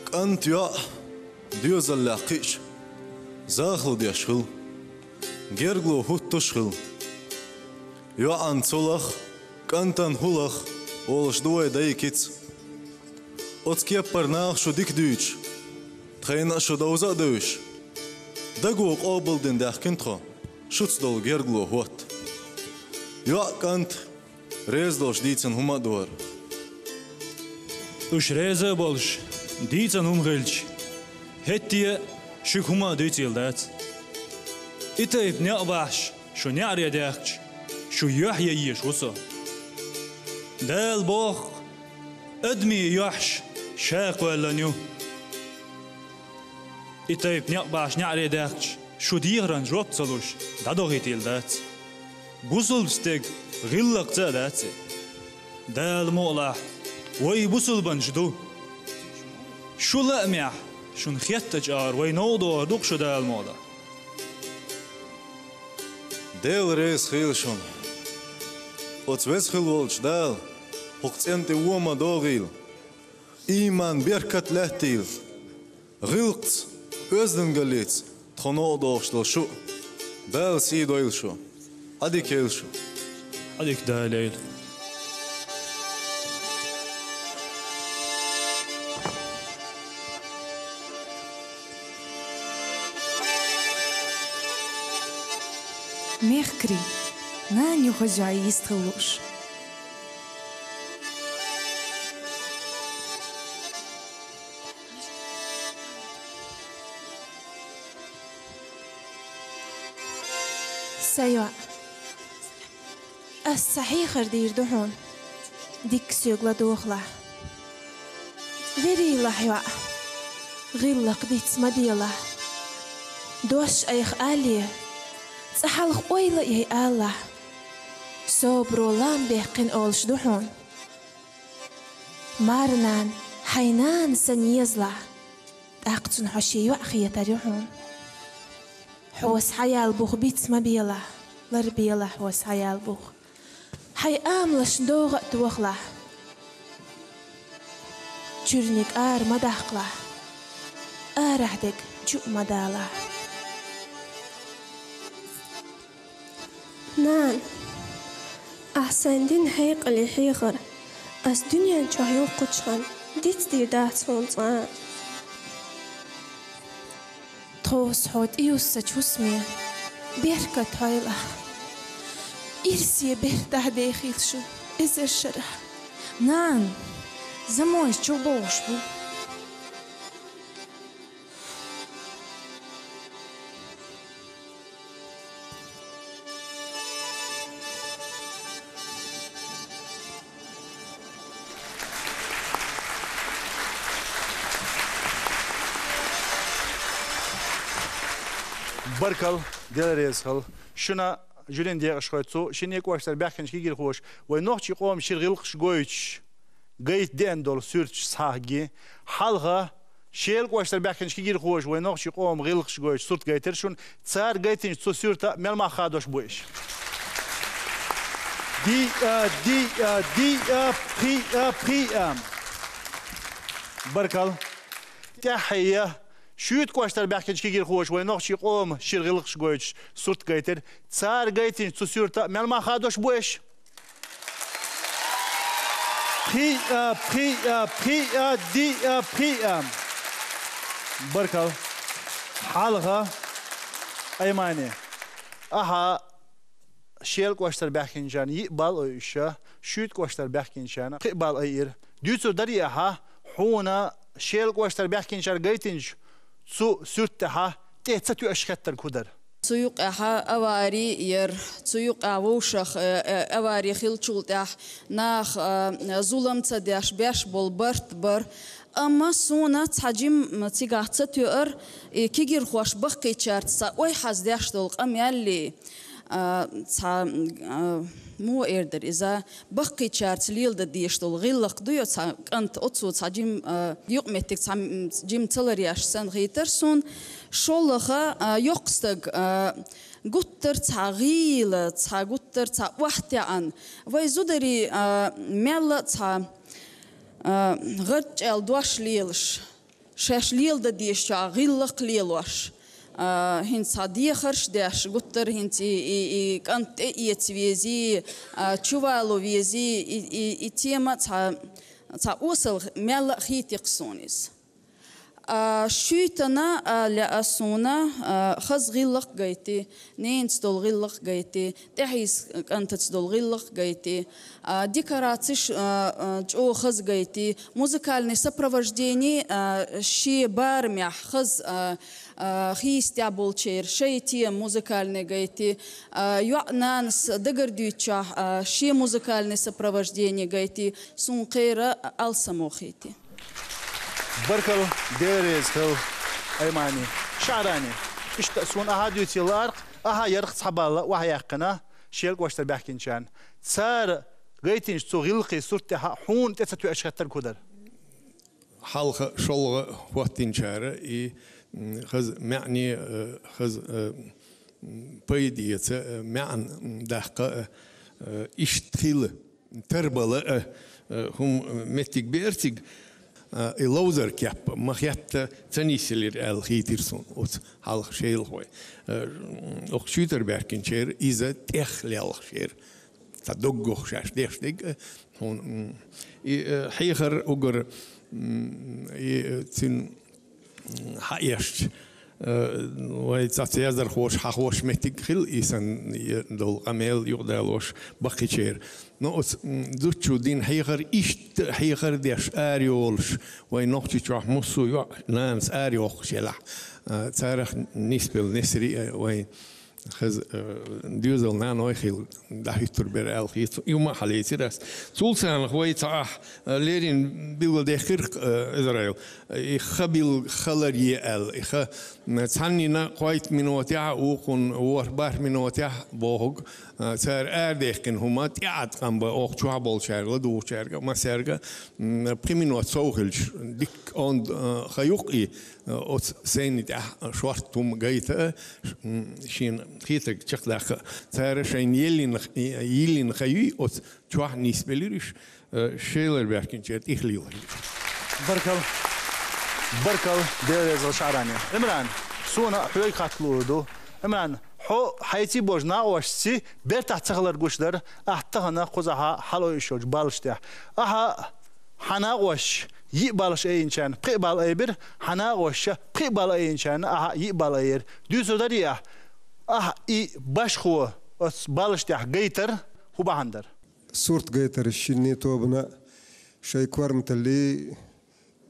КӀант, йоӀ, доьзаллех кхиъча, Захалу деш хила, гергалу хӀуттуш хила. ЙоӀан цулах, кӀантан хӀулах олуш ду вай дайкица. Оцу кеппара наха шу дика дуьйцуш, тхайна а шу довза а девзаш, даго къобалдина даьхкина тхо шуьца долу гергалу хӀотта. ЙоӀ, кӀант, реза долуш дийцина хӀума а дора. Уьш реза а болуш, дийцина хӀума хилча, хӀетте а шуьга хӀума а дуьйцийла дац. И тайпа некъ бахьаш шу неӀаре даьхкича, шу юьхь ян езаш ву со. Дала боху, адамийн юьхьаш ша кхоьллина ю. И тайпа некъ бахьаш неӀаре даьхкича, шу дехаран жоп ца луш, дӀадохийтийла дац. Бусулба стеган гӀиллакхца а дац и. Дала мукъалахь, вай бусулбанаш ду. Шу лаамехь, шуна хеттачу агӀор вай новкъа дохур ду-кх шу, Дала мукъалахь. Дела реза хуьлда шуна. Оцу веза хилла волчу Дала хӀокху цӀенна тӀе вон ма догӀийла, ийман беркат лаьттийла. ГӀиллакхца, оьздангаллица тхо новкъа дохуш долу шу а, Дала сий дойла шу, Ӏадика йойла шу. Ӏадика Дала йойла. Мехкарий, нана юха а йист хила лууш. Сан йоӀ, ас цхьа хьехар дийр ду хьуна, дикка соьга ладогӀалахь. Верийлахь, йоӀ, гӀиллакх диц ма делахь. Дош айхьа алале, цкъа хьалха ойла а яй алалахь. Собаро лам баьккхина олуш ду хьуна. Марнана хьайн нана санна езалахь, тӀаккха цунна хьо шен йоӀ хетар ю хьуна. Хьо схьаяьлла бух биц ма белахь, ларбелахь хьо схьаяьлла бух. Хьайн амалшна догӀа а тохалахь. Чуьрниг ара ма даккхалахь, арахь дерг чу а ма далахь. Нана, ахь сайна дина хьекъале хьехар ас дуьнен чохь юхкучу ханна дицдийр дац хьуна цкъа а. Тховса хьо тӀеюссучу хӀусаме беркат хьойлахь. Ирсе бертахь дехийла шу эзар шарахь. Нана, замойс чу богӀуш бу. Баркалла, Дела реза хуьлда шуна, жюрин декъашхой, цу шинне кӀоштара баьхкинчу кегийрхоша вайн нохчийн къоман шира гӀиллакхаш гойтуш гайта деана долу суьрташ схьахьегна. Хьалха Шелан кӀоштара баьхкинчу кегийрхоша вайн нохчийн къоман гӀиллакхаш гойтуш сурт гайтира шуна. Цара гайтинчу цу суьрта мел мах хадош бу иш? Диъ, диъ, диъ, пхиъ, пхиъ. Баркалла. ТӀаьххье шуьйтан кӀоштара баьхкинчу кегийрхоша вайн нохчийн къоман шира гӀиллакхаш гойтуш сурт гайтира. Цара гайтинчу цу суьрта мел мах хадош бу иш? Пхиъ, пхиъ, пхиъ, диъ, пхиъ. Баркалла. Хьалха, Аймани, ахьа Шелан кӀоштара баьхкинчарна йиъ балл ойуш, шуьйтан кӀоштара баьхкинчарна пхиъ балл айира. Дуьйцур дарий ахьа, хьуна Шелан кӀоштара баьхкинчара гайтинчу цу суьрта тӀехь тӀе ца тоьаш хеттарг хӀун дара? Цу юкъехь авари яра, цу юкъехь вовшах, э, э, авари хиллачул тӀаьхьа нах, э, зулам ца деш, беш болу барт бара. Амма суна цхьа жим цигахь ца тоьара, и кегийрхоша баккхийчаьрца цхьа ой хьаздеш долу къамел, э, цхьа, э, муха эр дара иза, баккхийчаьрца леладан дезаш долу гӀиллакх ду йо цхьа кӀант, оцо цхьа жим, а, юкъаметтиг цхьа, м, жим ца ларъеш санна хийтар суна. ШолгӀа, а, йоккха стаг, а, гуттар цхьа гӀийла, цхьа гуттар цхьа охьатаьӀна. Вай зударий, а, мелла а цхьа, а, гӀарчӀел дош лелаш. Шаьш леладан дезачохь гӀиллакх лелош. А, хӀинца цхьа дехарш деш, гуттар хӀинца и, и, и кӀант тӀеэца вези, а, чувало вези, и, и, и тема цхьа, цхьа осал мелла а хийтикх суна иза. А, шуьйтана, а, лаьа суна, а, хаза гӀиллакх гайти, ненца долу гӀиллакх гайти, тӀехьийса кӀантаца долу гӀиллакх гайти, а, декорациш, а, а, чӀогӀа хаза гайти, музыкальный сопровождение, а, шен барамехь хаза, а, а, хийстехь болчеран шайн тема музыкальный гайти, а, йоӀ-нанас дагардуьйцучохь, а, шен музыкальный сопровождение гайти, суна кхера алсамо хийти. Баркалла, Дела реза хила, Аймани. ШаӀрани. Иштта суна ахьа дуьйций лаарх, ахьа ярх цхьа балла охьаяьккхина, шел кӀоштара баьхкинчарна. Цара гайтинчу цу гӀиллакхийн сурт тӀехь хьуна тӀе ца тоьаш хеттарг хӀун дара? Хьалха, шолгӀа хӀоттинчара и, м, хаза маьӀне, э, хаза, э, м, пайда эца, э, маьӀна, м, даккха, э, э, иштта хила, тарбала, э, э, хӀума, э, меттиг беара цига, э, и ловзар кеп ма хетта ца нисъелира аьлла хийтира суна оцу хьалха шелахой. Э, м, оха шуьйтара баьхкинчеран иза тӀех лелхаш яра. Цхьа доггах шаьш деш дерг, э, хьуна, м, и, э, хьехар угар, м, и, э, цуьнан, м, хьаэшча, э, вай цхьацца яздархоша хьахош меттиг хила, и санна, э, долу къамел юкъадалош баккхийчеран. Но оцу, м, зудчо дина хьехар иштта хьехар деш арайолуш, вай Нохчийчохь муссо а йоӀ-нанас арайохуш елахь, э, царах нисбелла несари, э, вай хаза, э, доьзал наной хила дӀахӀуьттур бара аьлла хийца. И хӀума а хьалийцира ас. Цул царнах вай цхьа ахь, э, леррина билгалдаьккхира, э, Израил. И ха билггал хилар е аьлла. И ха, м, цхьаннина кхойтта минотехь, вукхунна ворхӀ-бархӀ минотехь бохург, э, цара арадаьккхина хӀума тӀеӀаткъам бан оха чохь болчаьрга, ладугӀучаьрга, массаьрга, м, пхи минот сов хилча, дикка онда, э, ха юкъа и, оцу сайна тӀехь шортта хӀума гайта, м, шена хийтаг чекхдаккха. Цара шайна еллина, йиллина ха юй, оцу чохь нисбелира уьш, э, шелара баьхкинчеран тӀехлийла. Баркалла. Баркалла, Дела реза хила, ШаӀрани. Имран, суна хьоьга хатта луур ду. Имран, хьо хьайций божу накъосташций бертахь ца хилар гуш дара, ахь тахана кхузахьа хьалаойуш йолчу баллаш тӀехь. Ахьа Хьан накъосташа йиъ баллаш айинчарна пхиъ балл айбира, хьан накъосташа пхиъ балл айинчарна ахьа йиъ балл айира. Дуьйцур дарий ахь? Ахьа и башхо оцу баллаш тӀехь гайтар хӀун бахьана дара? Сурт гайтар шинний тобана шайн корматаллий,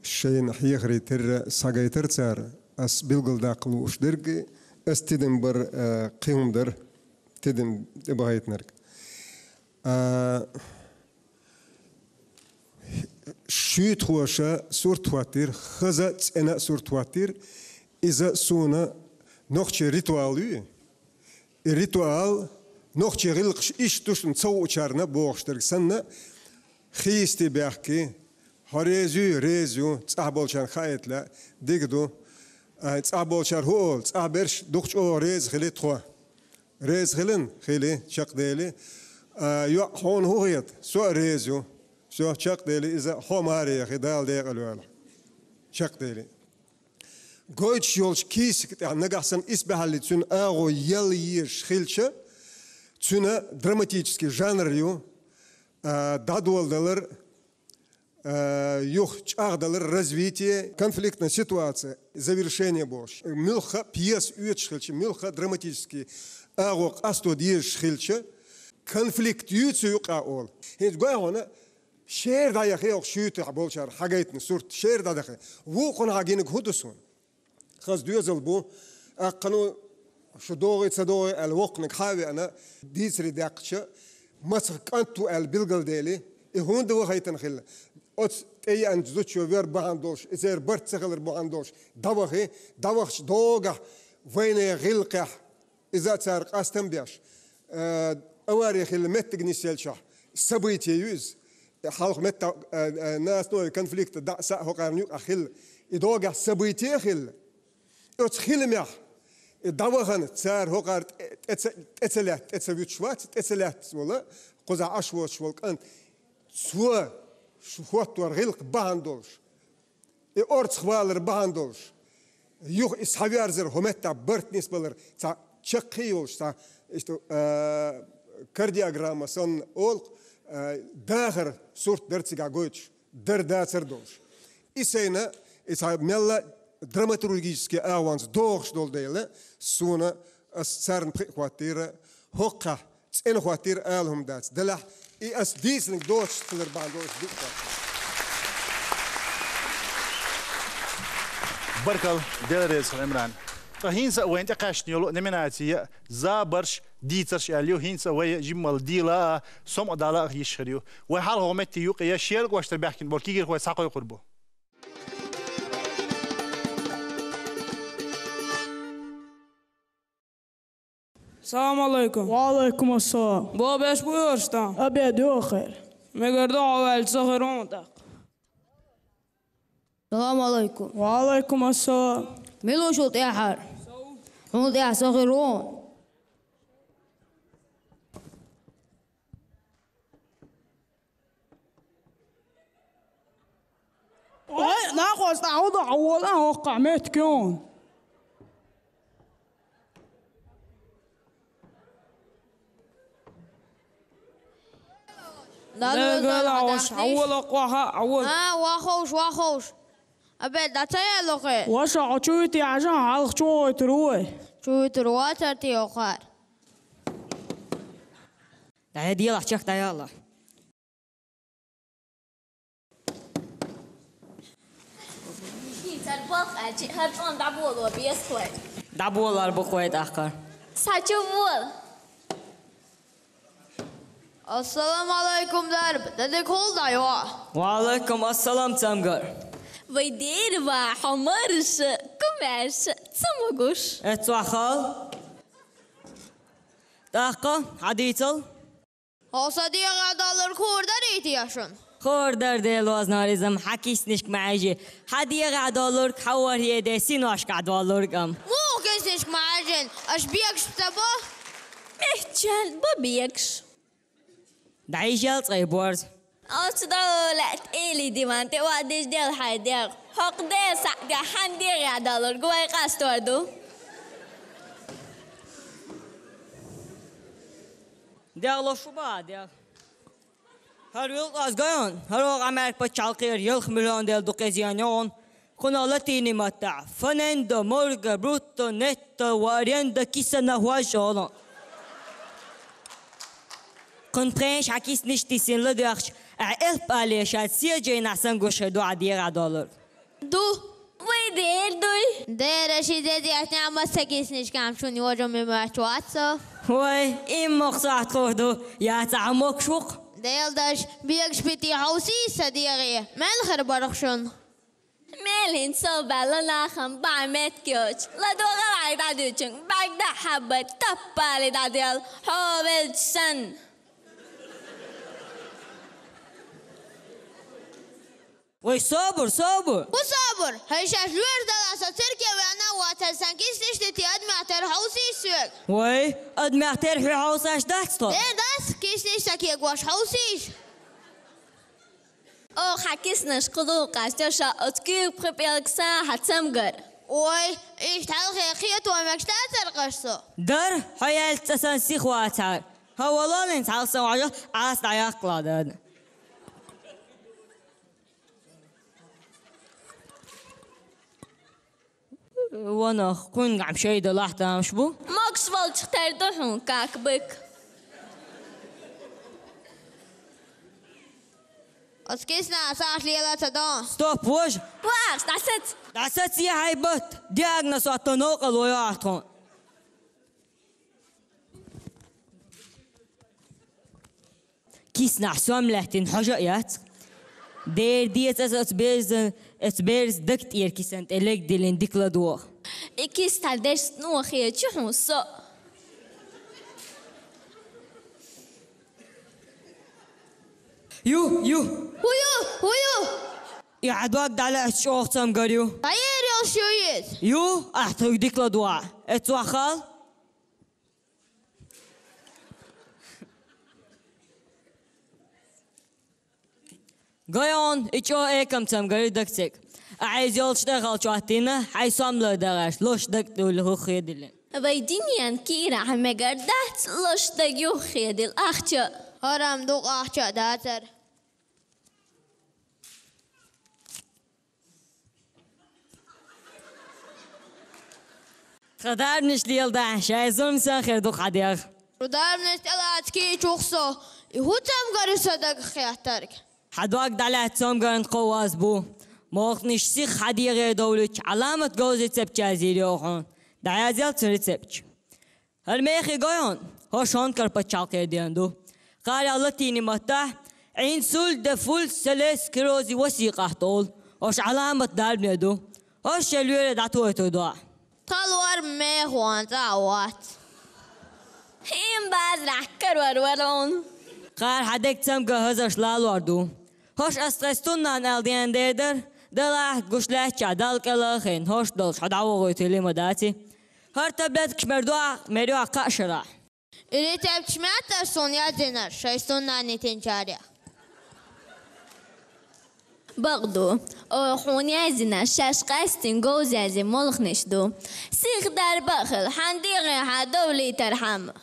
шайна хьехарий терра схьагайтар цара. Ас билгалдаккха лууш дерг, ас тидам бар, а, кхин хӀума дара, тидам тӀебахийтинарг. А, Шуьйтахоша сурт хӀоттийра, хаза цӀена сурт хӀоттийра. Иза суна нохчийн ритуал ю. И ритуал нохчийн гӀиллакхаш иштта ду шуна ца хуучарна бохуш дерг санна, хийсте баьхки, хьо реза юй, реза ю, цӀахь болчарна хаийта лаьа, дика ду. Ай, цӀахь болчара хӀун олу, цӀахь берш дукха чӀогӀа реза хили тхо. Реза хилан? Хили, чекхдели. А, йоӀ, хьуна хӀун хета? Со а реза ю. Всё, чекхдели, иза хьо маре яхи, Дала декъала йойла. Чекхдели. Гойтуш йолчу кийсак тӀехь нагахь санна исбаьхьалли цуьнан агӀо яла езаш хилча, цуьнан драматический жанр ю, а, дӀадоладалар, а, юха чӀагӀдалар, развитие, конфликтная ситуация, завершение бохуш. Муьлхха а пьеса оьцуш хилча, муьлхха а драматический агӀо къасто дезаш хилча, конфликт юй цу юкъа олу. ХӀинца гой хьуна, шера дӀаяхи оха шуьйтахь болчара хьагайтина сурт, шера дӀадахи. Вукхунна хьан гинарг хӀун ду суна? Хаза доьзал бу. Аккхано шу догӀий, ца догӀий аьлла, воккханиг хьа а веана, дийцаре даьккхича, мацах кӀант ву аьлла билгалдели, и хӀунда вахийтина хилла? Оцу тӀееанчу зудчо вер бахьана долуш, и церан барт ца хилар бахьана долуш, дӀавахи, дӀавахча догахь вайнехан гӀиллакхехь, иза а цара къастам беш, э, авари хилла меттиг нисъелчахь, событие ю иза. Хьалха метта, э, э, на основе конфликта дӀа а, схьа а хӀокхарна юкъахь хилла. И догахь событие а хилла. Оцу хиламехь, и дӀавахана цара хӀокхара тӀе-, тӀе ца, тӀе ца лаьтта, тӀе ца вуьтуш вац, тӀе ца лаьтта вола, кхузахь Ӏаш воцуш волу кӀант. Цо шу хӀоттор гӀиллакх бахьана долуш. И орцах валар бахьана долуш, юха и схьаверзар, хӀуметтахь барт нисбалар, цхьа чаккхе йолуш, цхьа, иштта, а, кардиограмма санна олу, а, дахар сурт дара цигахь гойтуш, дар дацар долуш. И сайна, и цхьа мелла драматургический агӀонца догӀуш долу дела, суна ас царна пхиъ хӀоттийра, хӀокхахь цӀена хӀоттийра ала хӀума дац. Делахь, и ас дийцинарг доцуш хилар бахьана долуш диъ хӀоттийра. Баркалла, Дела реза хуьлда, Имран. Ткъа хӀинца а вайна тӀекхаьчна йолу номинаци «Забарш, дийцарш» аьлла ю, хӀинца а вай жиммал дийла а, сомъа дала а йиш хир ю. Вай хьалха метте юкъа я шерга гӀоштар баьхкина болу кегийрхой схьакхойкхур бу. Салам алейкум. Ва алейкум ассалам. Бо беш буй орштан? Обед ю хер. Мегар до хьо ваьлча со хир ву тӀаккха. Салам алейкум. Ва алейкум ассалам. Мила ву шул тӀаьхьара? Хьуна тӀаьхьа со хир ву. Ой, нахоста хьо дахьа вола, хӀокхахь меттиг ю. Дагала хьо, хьо вола, хьо вола. А, ваховш, ваховш. Абе, дан ца яьлла хьо? Ваша, хьо чу вити хьажа, хьалха чу гӀойтур ву вай. Чу вуьтур вацара те хӀокхара? ДӀаяла, чекх дӀаяла. ХӀинца хӀара балха аьлча, хӀара цӀа дӀаболо беза вай. ДӀаболор бу вай тӀаккха. Схьа чу вола. Ассаламу алайкум, дарба. Дан дика хилда, йоӀ. Ва алайкум ассалам, цамгар. Вай дера ван хьо, марша, кумаьрша, ца могуш. Эццохь хала. ТӀаккха хьадийцал. Хьо сан дегӀе долург хуур дарий те шуна? Хуур дара, Делан лозанал иза-м, хьан киснашка ма хьаьжжи. Хьан дегӀе долург, хьан ворхӀе ден синошкахь долург-м. Муха киснашка ма хьаьжжина, аша бегаш ца бо? Мехчан бо бегаш. ДӀайижал цкъа и борз. Оцу долу лаьтта эли диван тӀе охьадижа делла хьайн дегӀ. ХӀокху ден схьа а дехьа, хьан дегӀе долург вай къастор ду. ДегӀ ло шу бан, дегӀ. ХӀара вилкъа аз гайон, хӀара оха Ӏамерка пачхьалкхера ялх миллион дела ду кхезен йогӀун. Кхунах латини маттахь фонендо, морго, брутто, нетто ва арендо кисана хӀоьжча олу. Кхунна тхенаш хьан киснаш тисина ладоьгӀча, ахь элп але шаьш седжайнахь сан гуш хир ду хьан дегӀе долург. Ду. Вай дера дуй? Дера ши дезетнехь массо киснашкахь шуна йожа ма моьттуш вац со. Вай, имма мохсахь тхур ду, яц ахь могуш ву-кх. Делан даш, бегаш битий хьовсийша сан дегӀе, мел хир бара-кх шуна. Мел хӀинца сов баьлла нахана бӀе меттиг йоцуш, ладогӀа вай дӀадуьйчуьнга бӀаьрг дӀа а хьаббай, таппали дӀаделла, хьо велча санна. Вай, собар, собар! ХӀун собар? ХӀай шаьш лоьраш далахь со цирке веана а воцуш, сан киснаш дитий, адамех тера хьовсийша соьга. Вай, адамех тера хьоьга хьовсаш дац тхо? Дера дац, киснаш сан кегош хьовсийша. Оха хьан киснаш кхуллу къаьстина ша оцу куьйга пхи пӀелг сан хьан цамгар. Ой, иштта хьалхе кхето мегаш дацара-кх аш со? Дара, хьо яьлча цкъа сан сиха вацахьара. ХӀан, валоллинца хьалха сан вӀажал Ӏаса дӀаяккхала дада. Ванах, кхуьнгахь шайда лахь тамаш бу? Могуш волчух тера ду хьуна, как бык. Оцу киснахь сахьаш лела ца до. Стоп, вожа! Вахаш, дӀасаца! ДӀасаца, е хьайн батт! Диагноз отто новкъарло йо ахь тхуна. Киснахь сом лаьттина хьожа а яц. Дера деза аса оцу берза, оцу берза даг тӀера кисан тӀе легдиллина дика ладогӀа. И киснахь дерш нохе чу хьун со. Ю, ю. ХӀун ю, хӀун ю? И хьан дог дӀалаьцна чӀогӀа цамгар ю. ДӀаер йолуш ю иза? Ю, ахь тхуьга дика ладогӀа. Эццохь хала. Гайон, и чӀо экам цамгар ю дагцег. Ахьа иза йолчу тӀехалчу хӀоттийна, хьайн сом лардаргӀаш, лош даг тӀуль хӀух хедиллина. Вай динен кийрахь мегар дац, лош даг юх хедил ахча. ХӀарам ду ахча дацар. Тхан дарбанаш леладахь, шайн зурма сан хир ду хьан дегӀ. Шу дарбанаш тӀелаца кийчух со, и хӀун цамгар ю сан дагах хеттарг? Хьан дог дӀалаьцна цамгарна кхо оаз бу. Молханаш сиха хьан дегӀе довлучу Ӏаламат говза рецепташ язйийр ю хьуна. ДӀаязъел цу рецепташ. ХӀара мехий гой хьуна, хӀорш хӀонкара пачхьалкхера деана ду. Кхара латинийн маттахь инсуль де фуль селес кирози васикъахь олу, хӀорш Ӏаламат дарбане ду. ХӀорш шайн лоьре дӀатохуьйтур ду ахь. Тхан лор меха ван цӀа а вац. ХӀинца базарахь карор вара хьуна. Кхара хьан деган цамгар хӀазарш лалор ду. ХӀорш ас тхайн стуннана аьлла деана дер дара, делахь гуш лаьттачохь Далла кӀел а хиъна, хӀорш долуш хьо дӀавохуьйтур ма дац и. ХӀара таблеткаш мер ду ахь, мер ю ахь кхаа шарахь. И рецепташ ма яц ас суна яздинарш, шайн стуннана йитинчарех. Бакъ ду, оха хьуна яздинарш шаьш къаьсттина говза язйина молханаш ду. Сиха дарба а хила, хьан дегӀе хьан довлийтархьама.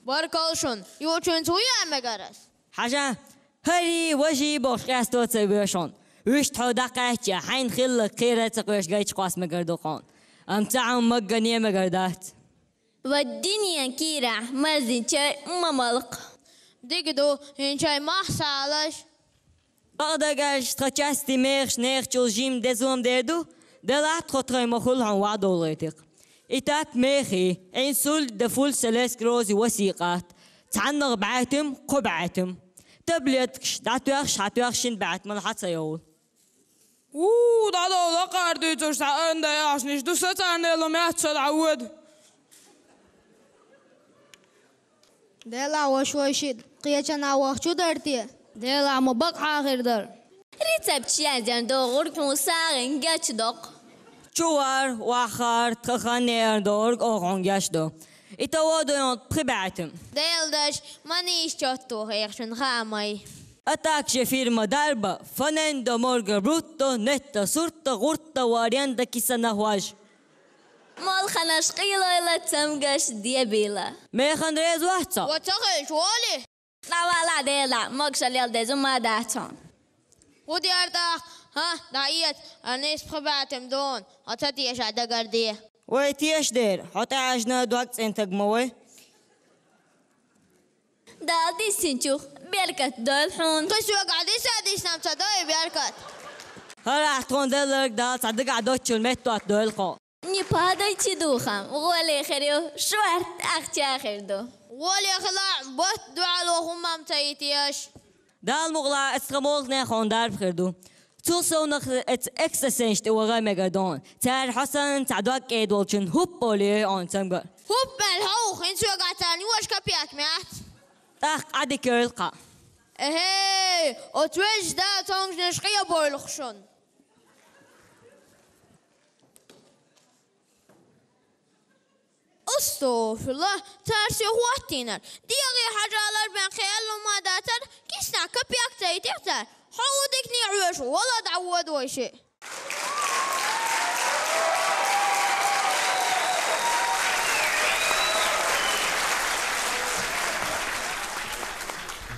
Баркалла шуна, юучуьнца вуй а мегар ас? Хьажа, хӀарий, важий бохуш къесто ца вешан. Уьш тхьо дӀакхаьчча, хьайна хилларг кхера а ца кхоьруш гайчу кхосса мегар ду хьуна. Амма цхьа хӀума маггане а мегар дац. Ва динен кийрахь марзинчай ма малкха. Дика ду, хӀинчай мах салаш. Бакъдагаш тхан части мехаш нехачул жимма дезом дер ду, делахь тхо тхайн ма хуьлу хьуна ваӀдовлуьйтуш. И тап мехий, инсуль де фуль селес кирози васикъахь, цхьаннах бӀаьтим, кхо бӀаьтим. Таблеткаш дӀатоьххаш, хьатоьххаш шина бӀаьтимал хьа ца йовлу. Ву, дӀадовла лакхара дуьйцурш цхьа анда яхьашниш ду, сацарна ло меца дӀавоьду. Делахь ваша вай шиъ кхечанхьа вахча дара те? Делахь ма бакъахьа хир дара. Рецепташ язъян догӀург хьуна сагӀина гечдоккху. Чувар, вахар, тхан хан неарна догӀург оха хьуна гечдо. И тӀе водуьйту пхи бӀаьтим. Делан даш, ма нийса чотто хьехаш шуна хаамай. А также фирма Дарба, Фонендо Морга Брутто, Нетто Сурто, ГӀурто Варенда Кисана Хуаж. Молханаш къийлойла, цамгаш дебийла. Механа реза вац хьо? Ва ца хилча, воли? ДӀавала дела, могушалла деза ма дац хьуна. ХӀун дера тӀаккха? ХӀа, дӀаэца, ан исс пхи бӀаьтим ду хьуна, хьо ца тешахь дагарде. Вай теша дера, хьо тӀаьхьажна дог цӀена стаг ма вай. Дала диссинчух беркат дойла хьуна. Кхин соьгахь дисса дисна ца дой беркат. ХӀара ахь тхуна делларг Дала цхьа дагахь доцчул меттахӀотта дойла хьо. Не падайте духом, гӀоле хир ю, шорта ахча хир ду. ГӀоле хилахь, батта дуьхьало хӀумма-м ца йитеш. Дала мукъалахь, эцу тхан молханех хьуна дарба хир ду. Цул совнаха эцу экстрасенсашна тӀе ваха мегар ду хьуна. Цара хьо санна цхьа дог кӀеда волчунна хӀуппа олий хьуна цамгар. ХӀуппа аьлла хьо ву, хӀинца соьгахь царна юьш капек ма яц. ТӀаккха Ӏадика йойла кхаъ. Эхей, оцу везачу Дала цомгашнаш къебойла шуна. АстагӀфируллахӀ, цара соьга хӀоттийнарг. ДегӀе хьажалар бен кхин аьлла хӀума дацара, киснахь капек ца йитира цара. Хьо ву дикане хьоьжуш, вала дӀавода вай шиъ.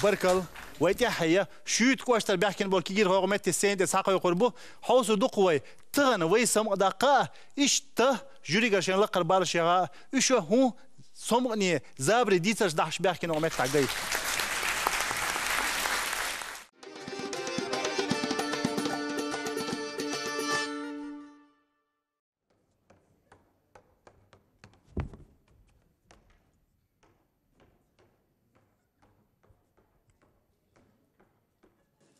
Баркалла. Вай тӀаьхье шуьйта кӀоштара баьхкина болу кегийрхой хӀокху метте сцена тӀе схьакхойкхур бу. Хьовсур ду-кх вай, тахана вай самукъадаккха а, иштта жюригара шайн лакхара баллаш яха а, уьш хӀун самукъане, забаре дийцарш дахьаш баьхкина хӀокху меттехь гай.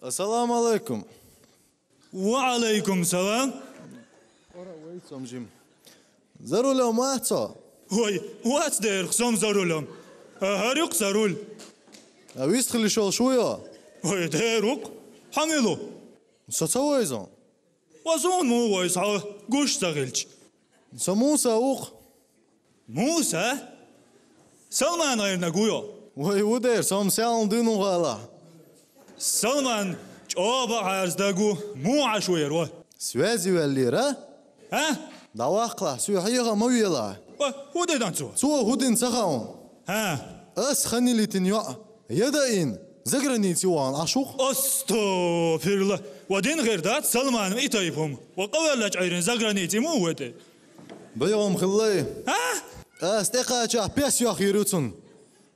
Ассаламу алейкум. Ва алейкум салам. Ора, вай, сом жим. За рулем вац хьо? Ой, вац дерах, сом за рулем. А хӀара ю-кх сан руль. А вистхила йолуш ву хьо? Ой, дера ву-кх. Хьан мила ву? Со ца вайза. Ва суна муха вайза хьо, гуш ца хилча? Со Муса ву-кх. Муса? Салман гӀайринарг вуй хьо? Вай, ву дера, со-м Саьлман дуьйна ву гӀала. Салман чӀогӀа бакъ-Ӏаьржа стаг ву, муха Ӏаш ву хӀара? Связи ваьллера? А? ДӀаваккхалахь, соьга хьеха а ма велахь. Ва, хӀун де дан цо? Цо хӀун дина ца хаьа хьуна? А? Ас ханилитин йоӀ, я даийна, загранице вахана Ӏаш ву-кх. Астагфирулла. Ва дин хир дац, Салманов и тайпа хӀума. Ва къавеллачу Ӏуьйрин загранице муха ву тӀе? БӀегӀам хилла. А? Ас тӀекхачахь пес йохйир ю цунна.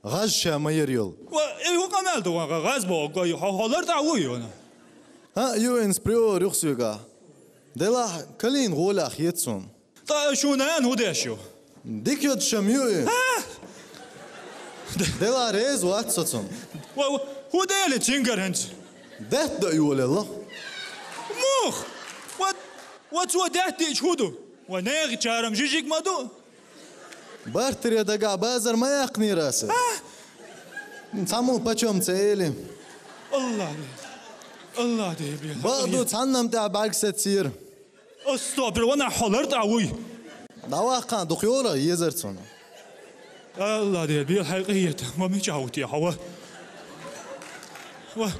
ГӀаз ша ма яр йолу. Ва, и хӀун къамел ду ван, гӀаз боху, хьо, хьо лартӀахь вуй вана? ХӀаъ, юинс приор юха соьгахь. Делахь, калийна гӀолехь хета суна. Ткъа шун нана хӀун деш ю? Дика йодуш ма ю и. ХӀа? Делахь, реза вац со цунна. Ва, ва, хӀун дели цуьнгара хӀинца? Даьтта дан йолаелла. Муха? Ва, ва цо даьтта диъча хӀун ду? Ва нехан чарам жижиг ма ду? Бартаре дагахь базар ма яьккхинера аса. А? Цхьаммо пачам ца эли. Аллах Дела. Аллах Дела, бе. Бакъду, цхьаннам тӀехь бӀаьрг сецира. Астагфирулла, ванахь хьо лартӀахь вуй. ДӀаваккха дукха йора езар цунна. Аллах Дела, бе хьайн къинхетам. Ва мичахь ву те хьо, ва? Ва,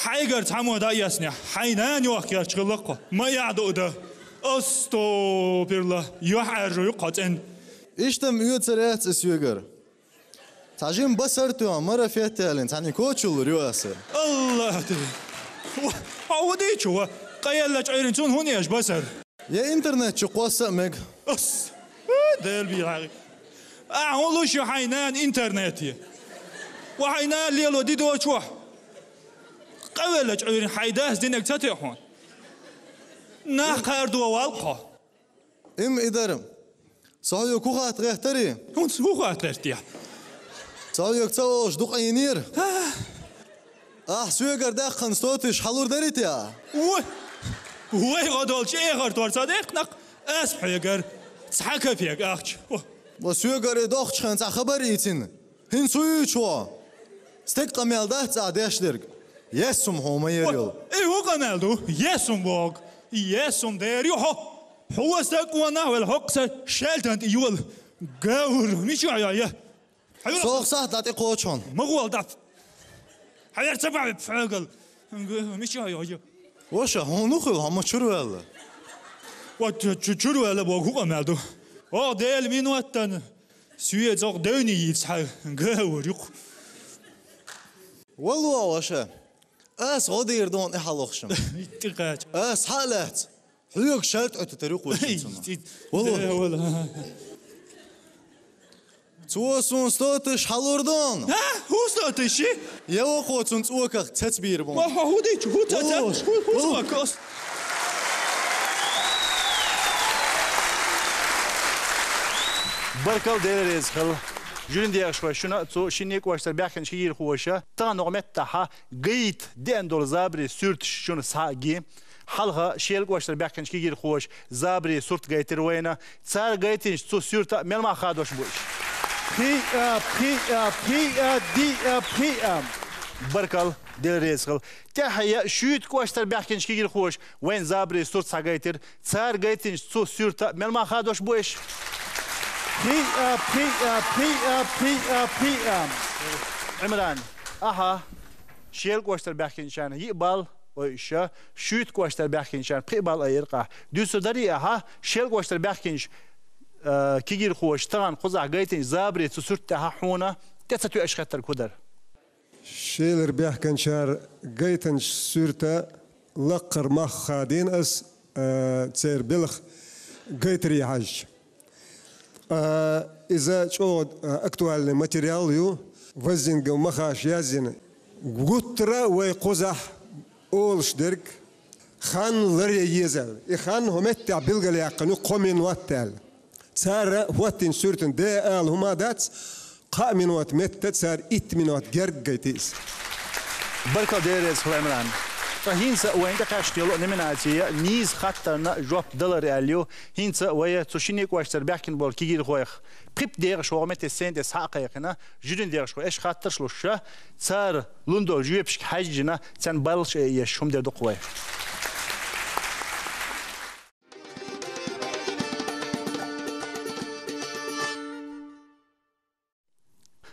хьайгара цхьаммо дӀа а эцнехь, хьайн нана йохкерча хилла-кх хьо. Ма яхь ду дан. Астагфирулла, юьхьӀаьржо ю-кх хьо цӀена. Иштта-м оьцур яц и соьгара. Цхьа жима басар а тоьхна, марафет а ялийна, цхьаьннан кочаллур ю аса. Аллах Дела! Ва, хьо хӀун дийча ву? Къаеллачу Ӏуьйрин цунна хӀунда еш басар? Я интернет чу кхосса а мега. Ас! Ва, Дела бийрахь! Ахьа хӀун луш ю хьайн нана интернете? Ва хьайн нана лело ди доцуш ву хьо? Къавеллачу Ӏуьйрин хьайн дас динарг ца тоьа хьуна? Нах кхардо вал-кх хьо. Им и дара. Со хьоьга хӀун хатта гӀертарий? ХӀунца хӀун хатта гӀертехь? Со хьоьга ца олуш дукха Ӏийнера. А? Ахь соьгара даьккхина сто тысяч хьалур дарий те ахь? Вай! Вай гӀо долчу эхар тор ца даьккхина-кх ас хьоьгара цхьа капек ахча. О. Ва соьгара и дохучу хенахь цхьа хабар ийцина. ХӀинца хӀун юьйцу хьо? Стеган къамел дац ахь деш дерг? Ес хӀума хьуна ма яр йолу. И хӀун къамел ду? Ес хӀума боху. Ес хӀума дер ю хьо. Хьо стаг къонах а велла, хӀокху сан шаьлтан тӀе йола. Гавр, мичахь йо я? Хьо сох сахьт дӀа тӀе кхочу хьуна. Ма гӀол дац. Хьо яр ца бахьа хьоьгал. Мичахь йо я? Ваша, хьуна хӀун хилла, хьо ма чуьра ваьлла? Ва чу-, чу-, чуьра ваьлла боху хӀун къамел ду? Оха Дела минот тан. Соьца оха девне йийца хьан гавр ю-кх. Валло, ваша. Ас гӀо дийр дуна тӀе хьалохуш-м. ТӀекхача. Ас хьа а лаьцна. Хьоьга шаьлта Ӏуьттур ю-кх вай цунах. Валло. Э, валло. Цо суна сто тысяч хьалур дуна. А? ХӀун сто тысяч? Я вокхо цунна цӀоках цецбийр бу. Ва хьо хӀун дичу? ХӀун ца-, ца-, хӀун, хӀун цӀоках? Баркалла, Дела реза хила. Жюрин дехаш вай шуна, цу шинне кӀоштара баьхкинчу кегийрхоша, тахана оха меттахьа гайта деана долу забаре суьрташ шуна схьа а ги. Хьалха Шела кӀоштара баьхкинчу кегийрхоша забаре сурт гайтира вайна. Цара гайтинчу цу суьрта мел мах хадош бу уьш? Пхиъа, пхиъа, пхиъа, диъа, пхиъа. Баркалла, Дела реза хила. ТӀаьхьа шуьйта кӀоштара баьхкинчу кегийрхоша вайна забаре сурт схьагайтира. Цара гайтинчу цу суьрта мел мах хадош бу уьш? Пхиъа, пхиъа, пхиъа, пхиъа, пхиъа. Ӏимран, ахьа Шела кӀоштара баьхкинчарна йиъ балл, ой, ша, шуьйта кӀоштара баьхкинчарна пхиъ балл айира ахь. Дуьсур дарий ахьа, Шела кӀоштара баьхкинчу, а, кегийрхоша тахана кхузахь гайтинчу забаре цу суьрта тӀехь хьуна тӀе ца тоьаш хеттарг хӀун дара? Шелара баьхкинчара гайтинчу суьрта лакхара мах хадийна ас, а, церан белхан гайтаре хьаьжча. Ткъа иза чӀогӀа, а, актуальный материал ю, ваззингал махаш язйина. Гуттара вай кхузахь олуш дерг хан ларъян еза аьлла. И хан хӀокху меттехь билгалъяьккхина ю кхо минот аьлла. Цара хӀоттийначу суьртана де ала хӀума дац, кхаа минот метта цара итт минот герга гайти иза. Баркалла, Дела реза хила, Ӏимран. Ткъа хӀинца а вайна тӀекхаьчна йолу номинаци «Нийса хаттарна жоп далар» аьлла ю. ХӀинца а вай цу шинне кӀоштара баьхкина болу кегийрхойх пхи-пхи декъашхо хӀокху метте сцена тӀе схьа а кхайкхина, жюрин декъашхо еш хаттарш луш ша, цара лун долу жоьпашка хьаьжжина, царна баллаш а еш, хӀума де ду-кх вай.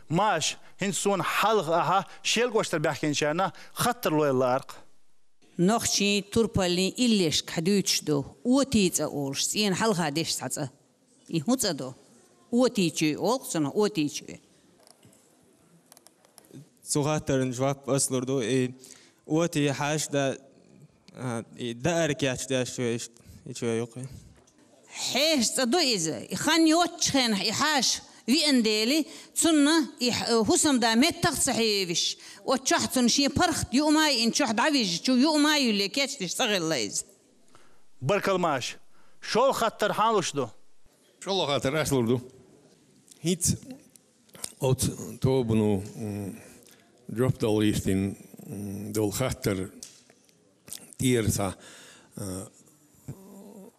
Маша, хӀинца суна хьалха ахьа Шела кӀоштара баьхкинчарна хаттар лойла лаарх. Нохчийн, турпаллин иллешкахь дуьйцуш ду, оти цӀа олуш, цӀена хьалха деш цхьа цӀа. И хӀун цӀа ду? Оти чуй олу цунах, оти чуй. Цу хаттарна жоп ас лур ду, и оти хьаьша да, а, и даар кечдеш ю иштта, и чу юккъе. Хьеша цӀа ду иза, и хан йоцчу хенахь и хьаша виъна дели, цунна и хь-, хӀусамда меттах а ца хьевиш, оцу чохь цунна шен паргӀат юума а йина чохь дӀавижа, чу юума а юьлле кечдеш цӀа хилла иза. Баркалла, Маша. ШолгӀа хаттар хьан луш ду? ШолгӀа хаттар ас лур ду. ХӀинца оцу тобано, м, жоп дала йистина, м, долу хаттар тӀера цхьа, а,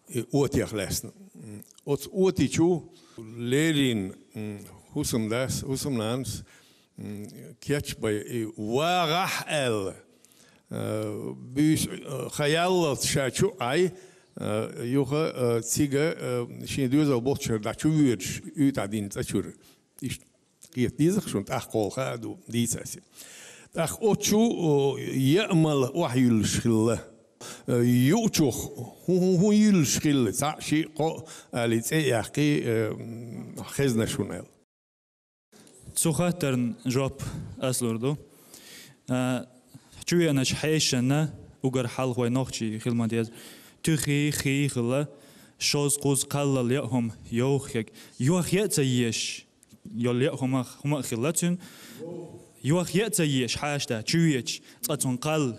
и отех лаьцна. М, оцу оти чу леррина, м, хӀусамдас, хӀусамнанас, м, кечбай и вагӀахь аьлла, а, буьйса, а, хан яллалц ша чу а Ӏай, а, юха, а, цига, а, шен доьзал болччара дӀа чу воьдуш, уьйтӀахь дина цӀа чуьра. Иштта кхета деза-кх шуна, тӀаккха кхолла хаа ду, дийца аса. ТӀаккха оцу чу, о, яа мала охьаюьллуш хилла. Э, юучух хӀун, хӀун, хӀун юьллуш хилла, цхьаъ, шиъ, кхоъ али цӀе а яьккхий, э, м, хезна шуна аьлла. Цу хаттарна жоп ас лур ду. А, чу веаначу хьешанна уггар хьалха вай нохчий хила ма деза. Туьхий, хий хилла, шозза, кхузза кхаллал яа хӀума йовха ерг. Йохъяа а ца езаш йолу яа хӀума, хӀума а хилла цуьнан. Йохъяа а ца езаш хьаша да, чу веача, цкъа цунна кхалла.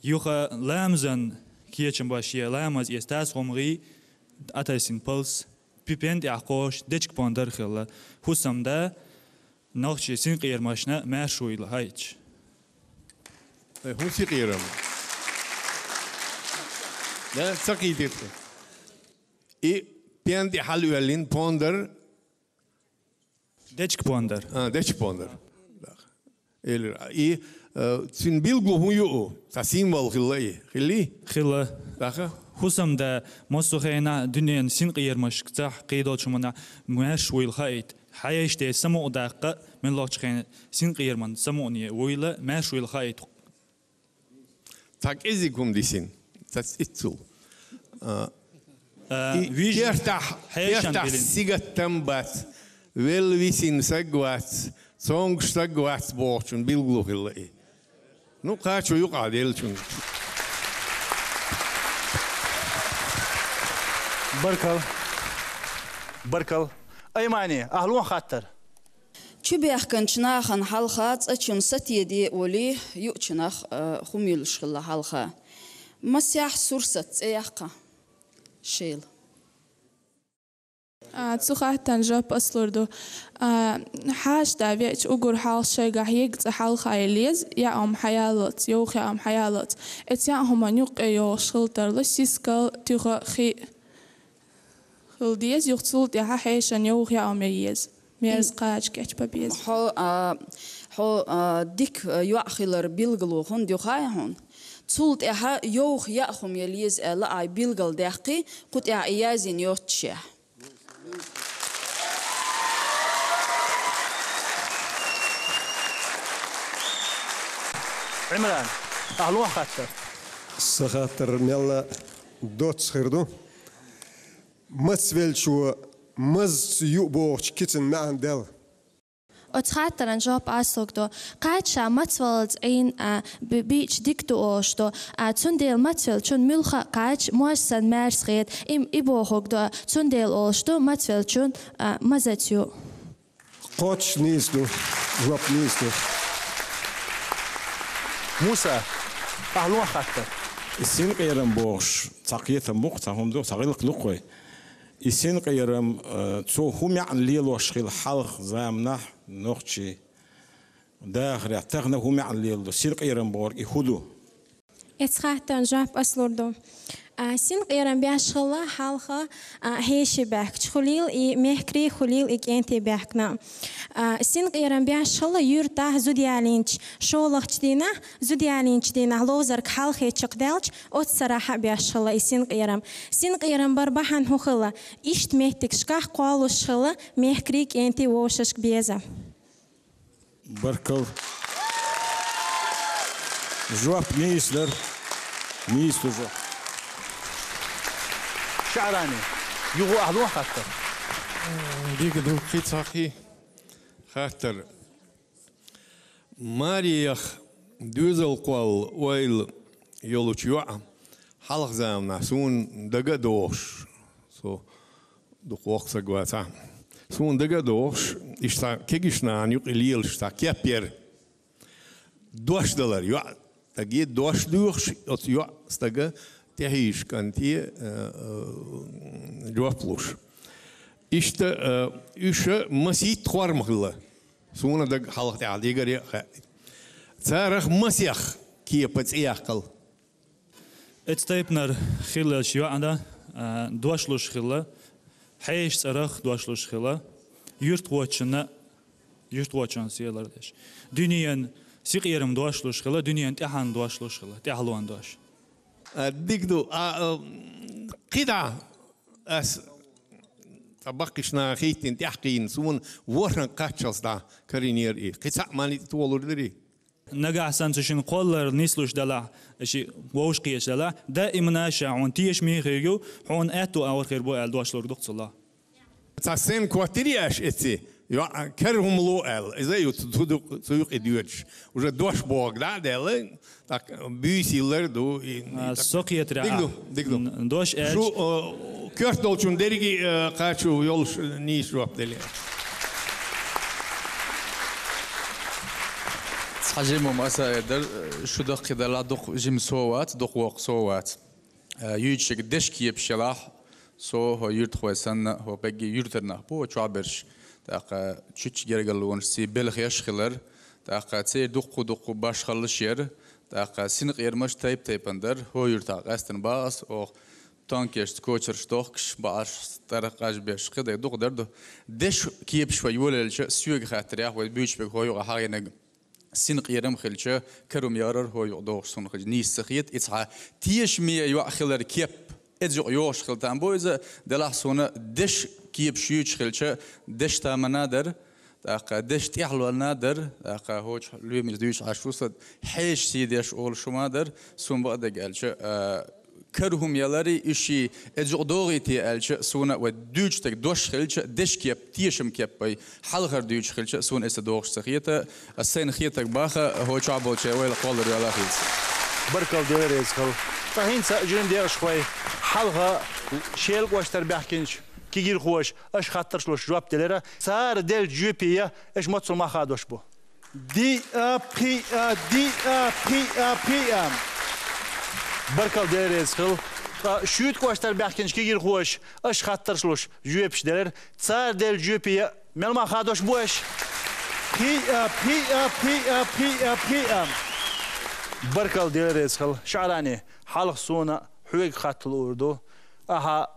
Юха ламазан кечам баш е ламаз эца тасхьа хӀума гӀий, Ӏатайсина палс, пи-, пен тӀехь кхош, дечка пондар хилла. ХӀусамда нохчий синкъерамашна маьрша вуйла хьаьжча. Э, хӀун синкъерам? Да, ца кхийтира. И пен тӀе хьалаоьллина пондар. Дечка пондар. А, дечка пондар. Элира. И, э, цуьнан билгало хӀун ю? Цхьа символ хилла и. Хилли? Хилла. Даха? ХӀусамда массо а хенахь дуьненан синкъерамашка цхьаъ кхидолчу хӀуманна маьрша вуйла хаийта. Хьаеште самукъадаккха, мел лохчу хенахь синкъераман самукъане вуйла, маьрша вуйла хаийта. Цхьа кӀезиг хӀума дисина, цхьа циццул. А, а, и вижа кертахь, хьешан кертахь билина. Сигаттам бац, велла висина саг вац, цонгуш саг вац бохучун билгало хилла и. Ну, кхачо юкъахь деллачун. Баркал. Баркал. Аймани, ахьа лоьху хаттар. Чубехканчу нахана хьалха цӀа чунна сатеде олий, юучунах, а, хӀума юьллуш хилла хьалха. Масех сурсат цӀе яккха шайла. А, цу хаттарна жоп ас лур ду. А, хьаша да веача уггар хьалха шайгахь егга цӀа хьалха елла еза, яа хӀума хьаяллалц, йовха яа хӀума хьаяллалц. Эцу яа хӀуманна юккъе йогӀуш хила тарло сискал, туьха, хи. Хила деза, юха цул тӀаьхьа хьешан йовха яа хӀума ян еза. Мерза кхача кечбан беза. Хьо, а, хьо, а, дика, а, йоӀ хилар билгало хӀунда ю хаьий хьуна? Цул тӀаьхьа йовха яа хӀума ян еза аьлла, ай билгалдаьккхи, кху тӀехь и язйина йоццушехь. Ӏимран, ахьа лоьху хаттар. Сан хаттар мелла доцца хир ду. Мацвеллачо мазца юу бохучу кицан маьӀна дел. Оцу хаттаран жоп ас лур ду. Кхача ша мацваллалц Ӏийна, а, би-, биъча дика ду олуш ду. А, цундела мацвеллачун муьлхха а кхача мож санна маьрса хета. Им и бохург ду. Цундела олуш ду, мацвеллачун, а, мазаца юу. Кхоччуш нийса ду, жоп нийса ду. Муса, ахьа лоьху хаттар. И синкъерам бохуш, цхьа кхетам бу-кх, цхьа хӀума ду, цхьа гӀиллакх ду-кх вай. И синкъерам, э, цо хӀун маьӀна лелош хилла хьалха заманахь нохчийн дахарехь, тахана хӀун маьӀна леладо, синкъерам бохург и хӀун ду? Эцу хаттарна жоп ас лур ду. А, синкъерам беш хилла хьалха, а, хьеший баьхкача хуьлийла и мехкарий, хуьлийла и кӀентий баьхкина. А, синкъерам беш хилла юьртахь зуда ялийначу шолгӀачу дийнахь, зуда ялийначу дийнахь ловзарг хьалхе чекхдаьлча, оцу сарахь а беш хилла и синкъерам. Синкъерам бар бахьана хӀун хилла? Иштта меттигашкахь кхоллалуш хилла мехкарий, кӀентий вовшашка беза. Баркалла. Жоп нийса дара. Нийса тужа. ШаӀрани, юха ахьа лоха хаттар? Дика ду, кхин цхьа хаттар. Марех доьзалхой ойла йолчу йоӀа хьалха заманахь суна дага а догӀуш, со дукха воккха саг вацахь, суна дага а догӀуш, иштта кегийчу нахана юкъа лелаш цхьа кеп яра. Дош далар, йоӀа стаге дош доьхуш, оцу йоӀа стага тӀехьийзаш кӀанте, э, э, жоп луш. Иштта, э, уьш масийтта хорма хилла. Суна дага хьалха тӀехь дигара а хаьа. Царах масех кепа цӀе яккхал. Эцу тайпанара хиллачу йоӀана, а, дош луш хилла, хьешан цӀарах дош луш хилла, юьртахочунна, юьртахочунна сий лардеш. Дуьненан синкъерам дош луш хилла, дуьненан тӀаьхьенна дош луш хилла, тӀаьхьалонан дош. А, дика ду, а, а, кхидӀа ас цхьа баккхийчу наха хийттина тӀаьхьакхийна, суна ворхӀанга кхаччалц дӀа карийнера и. Кхин цхьаъ ма ницкъ толур дара и. Нагахь санна цу шинна кхоллар нислуш делахь, ши вовшахкхеташ делахь, даимана ша хьуна тешаме хир ю, хьуна аьтту агӀор хир бу аьлла дош лур ду-кх цул а. Цхьа сцена коттийра аша эцци, йоӀ, кара хӀума ло аьлла. Иза а ю цу, цу, цу юкъе доьдуш. Уже дош бохург дӀа а даьлла, тӀаккха буьйса йиллар а ду. И, а, и, со кхетарехь, дика ду, дика ду. Н-, дош аьлча. Шу, э, коьрта долчунна дерриге, э, кхачо йолуш нийса жоп делира. Цхьа жима хӀума аса а эр дара, шу даккхий далахь, дукха жима со а вац, дукха воккха со а вац. Э, юьйцург дешан кепаш ялахь, со хӀокху юьртахой санна, хӀокху берриге юьртара нах бу, хӀокху чохь берш. ТӀаккха чуьрчу гергарлонашций белхеш а хилар, тӀаккха церан дуккха-дуккха башхаллаш яра, тӀаккха синкъерамаш тайп-тайпана дара, хӀокху юьртахь къаьстина бах ас, оха танкешца кочарш дохкуш, баӀаш тӀера къажбеш, кхидерг дукха дара ду. Дешан кепаш вай йолаелча, соьга хаттарехь, вай буьйцуш берг хӀокху юкъахь хьахийнарг. Синкъерам хилча, кара хӀума яхарара хӀокху юкъа догӀуш суна хилча нийса ца хета, и цхьа тешаме йоӀ хилар кеп, эцу юкъа йогӀуш хила там бу иза, делахь суна дешан кепаш юьйцуш хилча, дешан тамана дара, тӀаккха дешан тӀаьхьалонна дара, тӀаккха хӀокху лоьмашца дуьйцуш Ӏаш ву сан, хьешан сий деш олуш хӀума дара, суна бакъдерг аьлча, а, кара хӀума яларий, уьш ший эцу юкъа догӀий те аьлча, суна вай дуьйцуш дерг дош хилча, дешан кеп, тешаман кеп вай хьалхара дуьйцуш хилча, суна иза догӀуш ца хета, ас сайна хетарг баха, хӀокху чохь болчеран ойла кхоллар йола хилца. Баркалла, Дела реза хила. Ткъа хӀинца, жима дегӀашхой, хьалха Шелан кӀоштара баьхкинчу кегийрхоша аша хаттарш луш жоп делира, цара деллачу жоьпе аша моццул мах хадош бу. Диъ а, пхиъ а, диъ а, пхиъ а, пхиъ а. Баркалла, Дела реза хила. Ткъа шуьйтан кӀоштара баьхкинчу кегийрхоша аша хаттарш луш жоьпаш делира. Цара деллачу жоьпе мел мах хадош бу аша? Пхиъ а, пхиъ а, пхиъ а, пхиъ а, пхиъ а. Баркалла, Дела реза хила. ШаӀрани, хьалха суна хьоьга хатта луур ду. Ахьа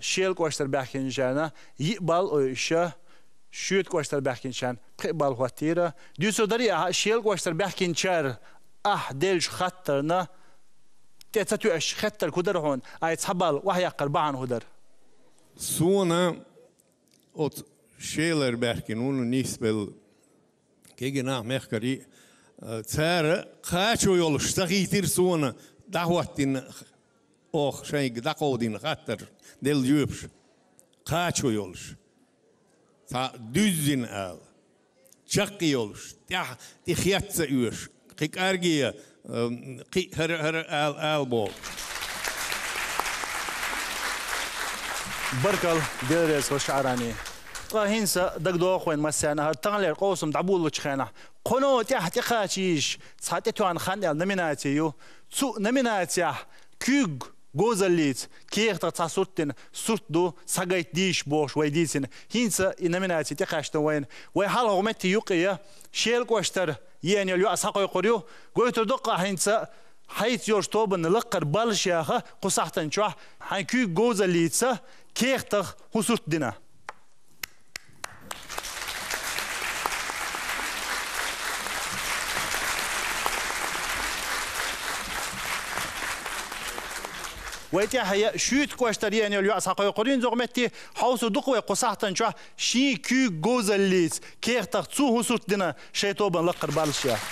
Шелан кӀоштара баьхкинчарна йиъ балл, ой, ша, шуьйтан кӀоштара баьхкинчарна пхиъ балл хӀоттийра. Дуьйцур дарий ахьа, Шелан кӀоштара баьхкинчара ахь деллачу хаттарна тӀе ца тоьаш хеттарг хӀун дара хьуна, ай цхьа балл охьаяккхар бахьана хӀун дара? Суна оцу Шелара баьхкина вуна нисбелла кегий нах, мехкарий, а, цара кхачо йолуш ца хийтира суна дӀахӀоттийна, оха шайга дӀакховдийна хаттар делла жоьпаш. Кхачо йолуш. Цхьа дуьззина ала. Чаккхе йолуш. ТӀехь, тӀе хетта ца оьшу. Кхин кӀарге, ам, кхин хӀара, хӀара ала, ала боху. Баркалла, Дела реза хила, ШаӀрани. Ткъа хӀинца дагадогӀу вайн массарна, хӀара таханлера къовсам дӀаболалучу хенахь, кхуьнан тӀехь тӀекхача йиш, цхьа тӀетоьхна хан аьлла номинаци ю. Цу номинацехь куьйга говзаллица кехатах цхьа сурт дина, сурт ду, схьагайта дийшаш бохуш вай дийцина. ХӀинца и номинаци тӀекхаьчна вайна. Вай хьалха метте юккъе Шелан кӀоштара еана йолу йоӀ схьакхойкхур ю. Гойтур ду-кх ахь хӀинца хьайца йолчу тобанна лаккхара баллаш яха кху сахьтан чохь хьайн куьйга говзаллица кехатах хӀун сурт дина. Вай тӀаьхье шуьйтан кӀоштара еана йолу йоӀ схьакхойкхур ю хӀинца метте, хьовсур ду-кх вай кху сахьтан чохь шен куьйга говзаллица кехатах цо хӀун сурт дина шайн тобанна лаккхара баллаш яха.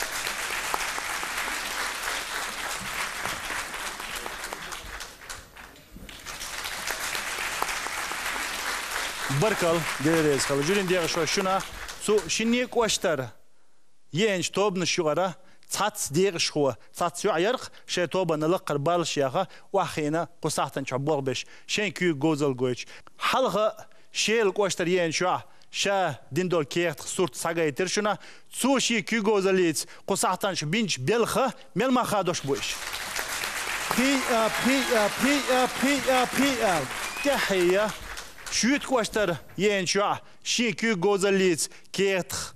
Баркал, Дела реза хила. Жюрин декъашхой, шуна цу шинне кӀоштара еанчу тобанаш юкъара цхьацца декъашхо, цхьацца йоӀ яра-кх шайн тобанна лакхара баллаш яьха, охьахиъна кху сахьтана чохь болх беш, шайн куьйга говзалла гойтуш. Хьалха Шелан кӀоштара еанчу йоӀа ша дина долу кехатах сурт схьагайтира шуна. Цо шен куьйга говзаллица кху сахьтана чохь бинчу белхан мел мах хадош бу уьш. Пхиъ а, пхиъ а, пхиъ а, пхиъ а, пхиъ а. ТӀаьхье я шуьйта кӀоштара еанчу йоӀа шен куьйга говзаллица кехатах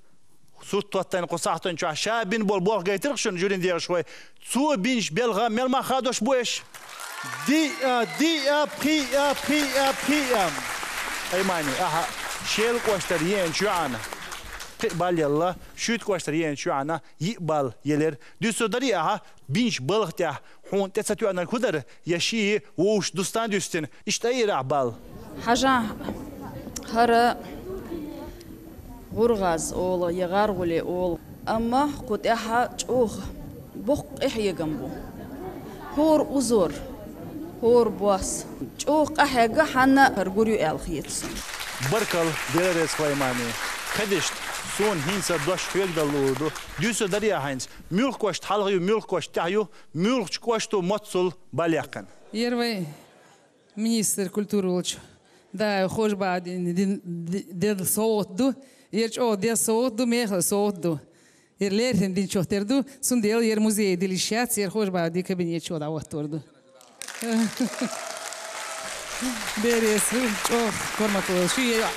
сурт тоттийна кху сахьтана чохь ша бина болу болх гайтира-кх шуна, жюрин декъашхой. Цо бинчу белхан мел мах хадош бу уьш. Диъ а, диъ а, пхиъ а, пхиъ а, пхиъ а. Аймани, ахьа Шелан кӀоштара еанчу йоӀана пхиъ балл елла, шуьйта кӀоштара еанчу йоӀана йиъ балл елира. Дуьйцур дарий ахьа, бинчу балха тӀехь хьуна тӀе ца тоьънарг хӀун дара, я шиъ вовшашца дустан дуьстина? Иштта айира ахьа балл. Хьажахь, хӀара гӀургӀаз олу я гӀаргӀуле олу, амма кху тӀехь чӀогӀа боккха къахьегам бу. ХӀора узор, хӀора бос чӀогӀа къахьегна, хьанна хӀара гур ю аьлла хета суна. Баркал, Дела реза хила, Аймани. Кхидерчу суна хӀинца дош хьоьга дала луур ду. Дуьйцур дарий ахьа хӀинца, муьлха кӀошт хьалха ю, муьлха кӀошт тӀехь ю, муьлхачу кӀошто маца цул балл яьккхина? Хьера вай министр культуры волчу Даев Хож-Бахьудина дин-, ди-, деза совгӀат ду. Хьера чӀогӀа деза совгӀат ду, мехала совгӀат ду. Хьера леррина динчух тера ду, цундела хьера музее дилла йиш яц, хьера Хож-Бахьудин кабинет чохь дӀахӀоттор ду. Дела реза хила, чӀогӀа корматалла ши я йоӀ.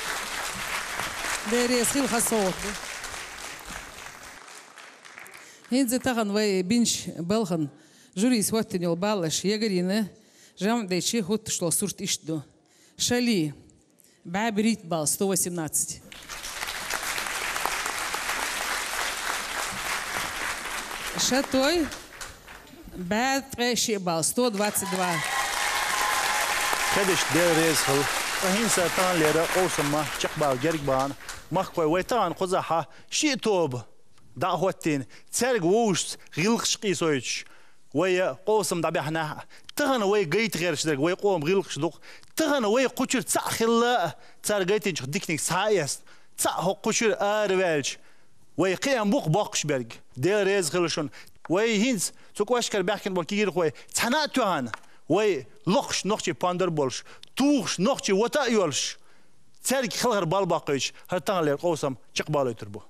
Дела реза хила, хаза совгӀат ду. ХӀинца тахана вай бинчу балхана жюрис хӀоттийна йолу баллаш ягарйина, жамӀ дечи хӀуттуш долу сурт иштта ду. Шали, бӀе берхӀитта балл, сто восемнадцать. Шатой, бӀе ткъе шиъ балл, сто двадцать два. Кхидерчу Дела реза хила. Ткъа хӀинца таханлера къовсам ма чекхбала герга бахана. Махкахой, вай тахана кхузахь шиъ тоба дӀа а хӀоттийна, цаьрга вовшашца гӀиллакхаш къийсойтуш, вай къовсам дӀабаьхьнехь а, тахана вай гайта гӀерташ дерг вай къоман гӀиллакхаш ду-кх. Тахана вай кху чуьра цхьаъ хилла а, цара гайтинчух диканиг схьа а эцна, цхьаъ хӀокху кху чуьра араваьлча, вай кхиам бу-кх боккхуш берг. Дела реза хила шуна. Вай хӀинца цу кӀоштара баьхкина болу кегийрхой цхьаьна а тоьхна, вай лохуш нохчийн пондар болуш, тухуш нохчийн вата а йолуш, цаьрга хелхар балл баккхуьйтуш, хӀара таханлера къовсам чекхбалуьйтур бу.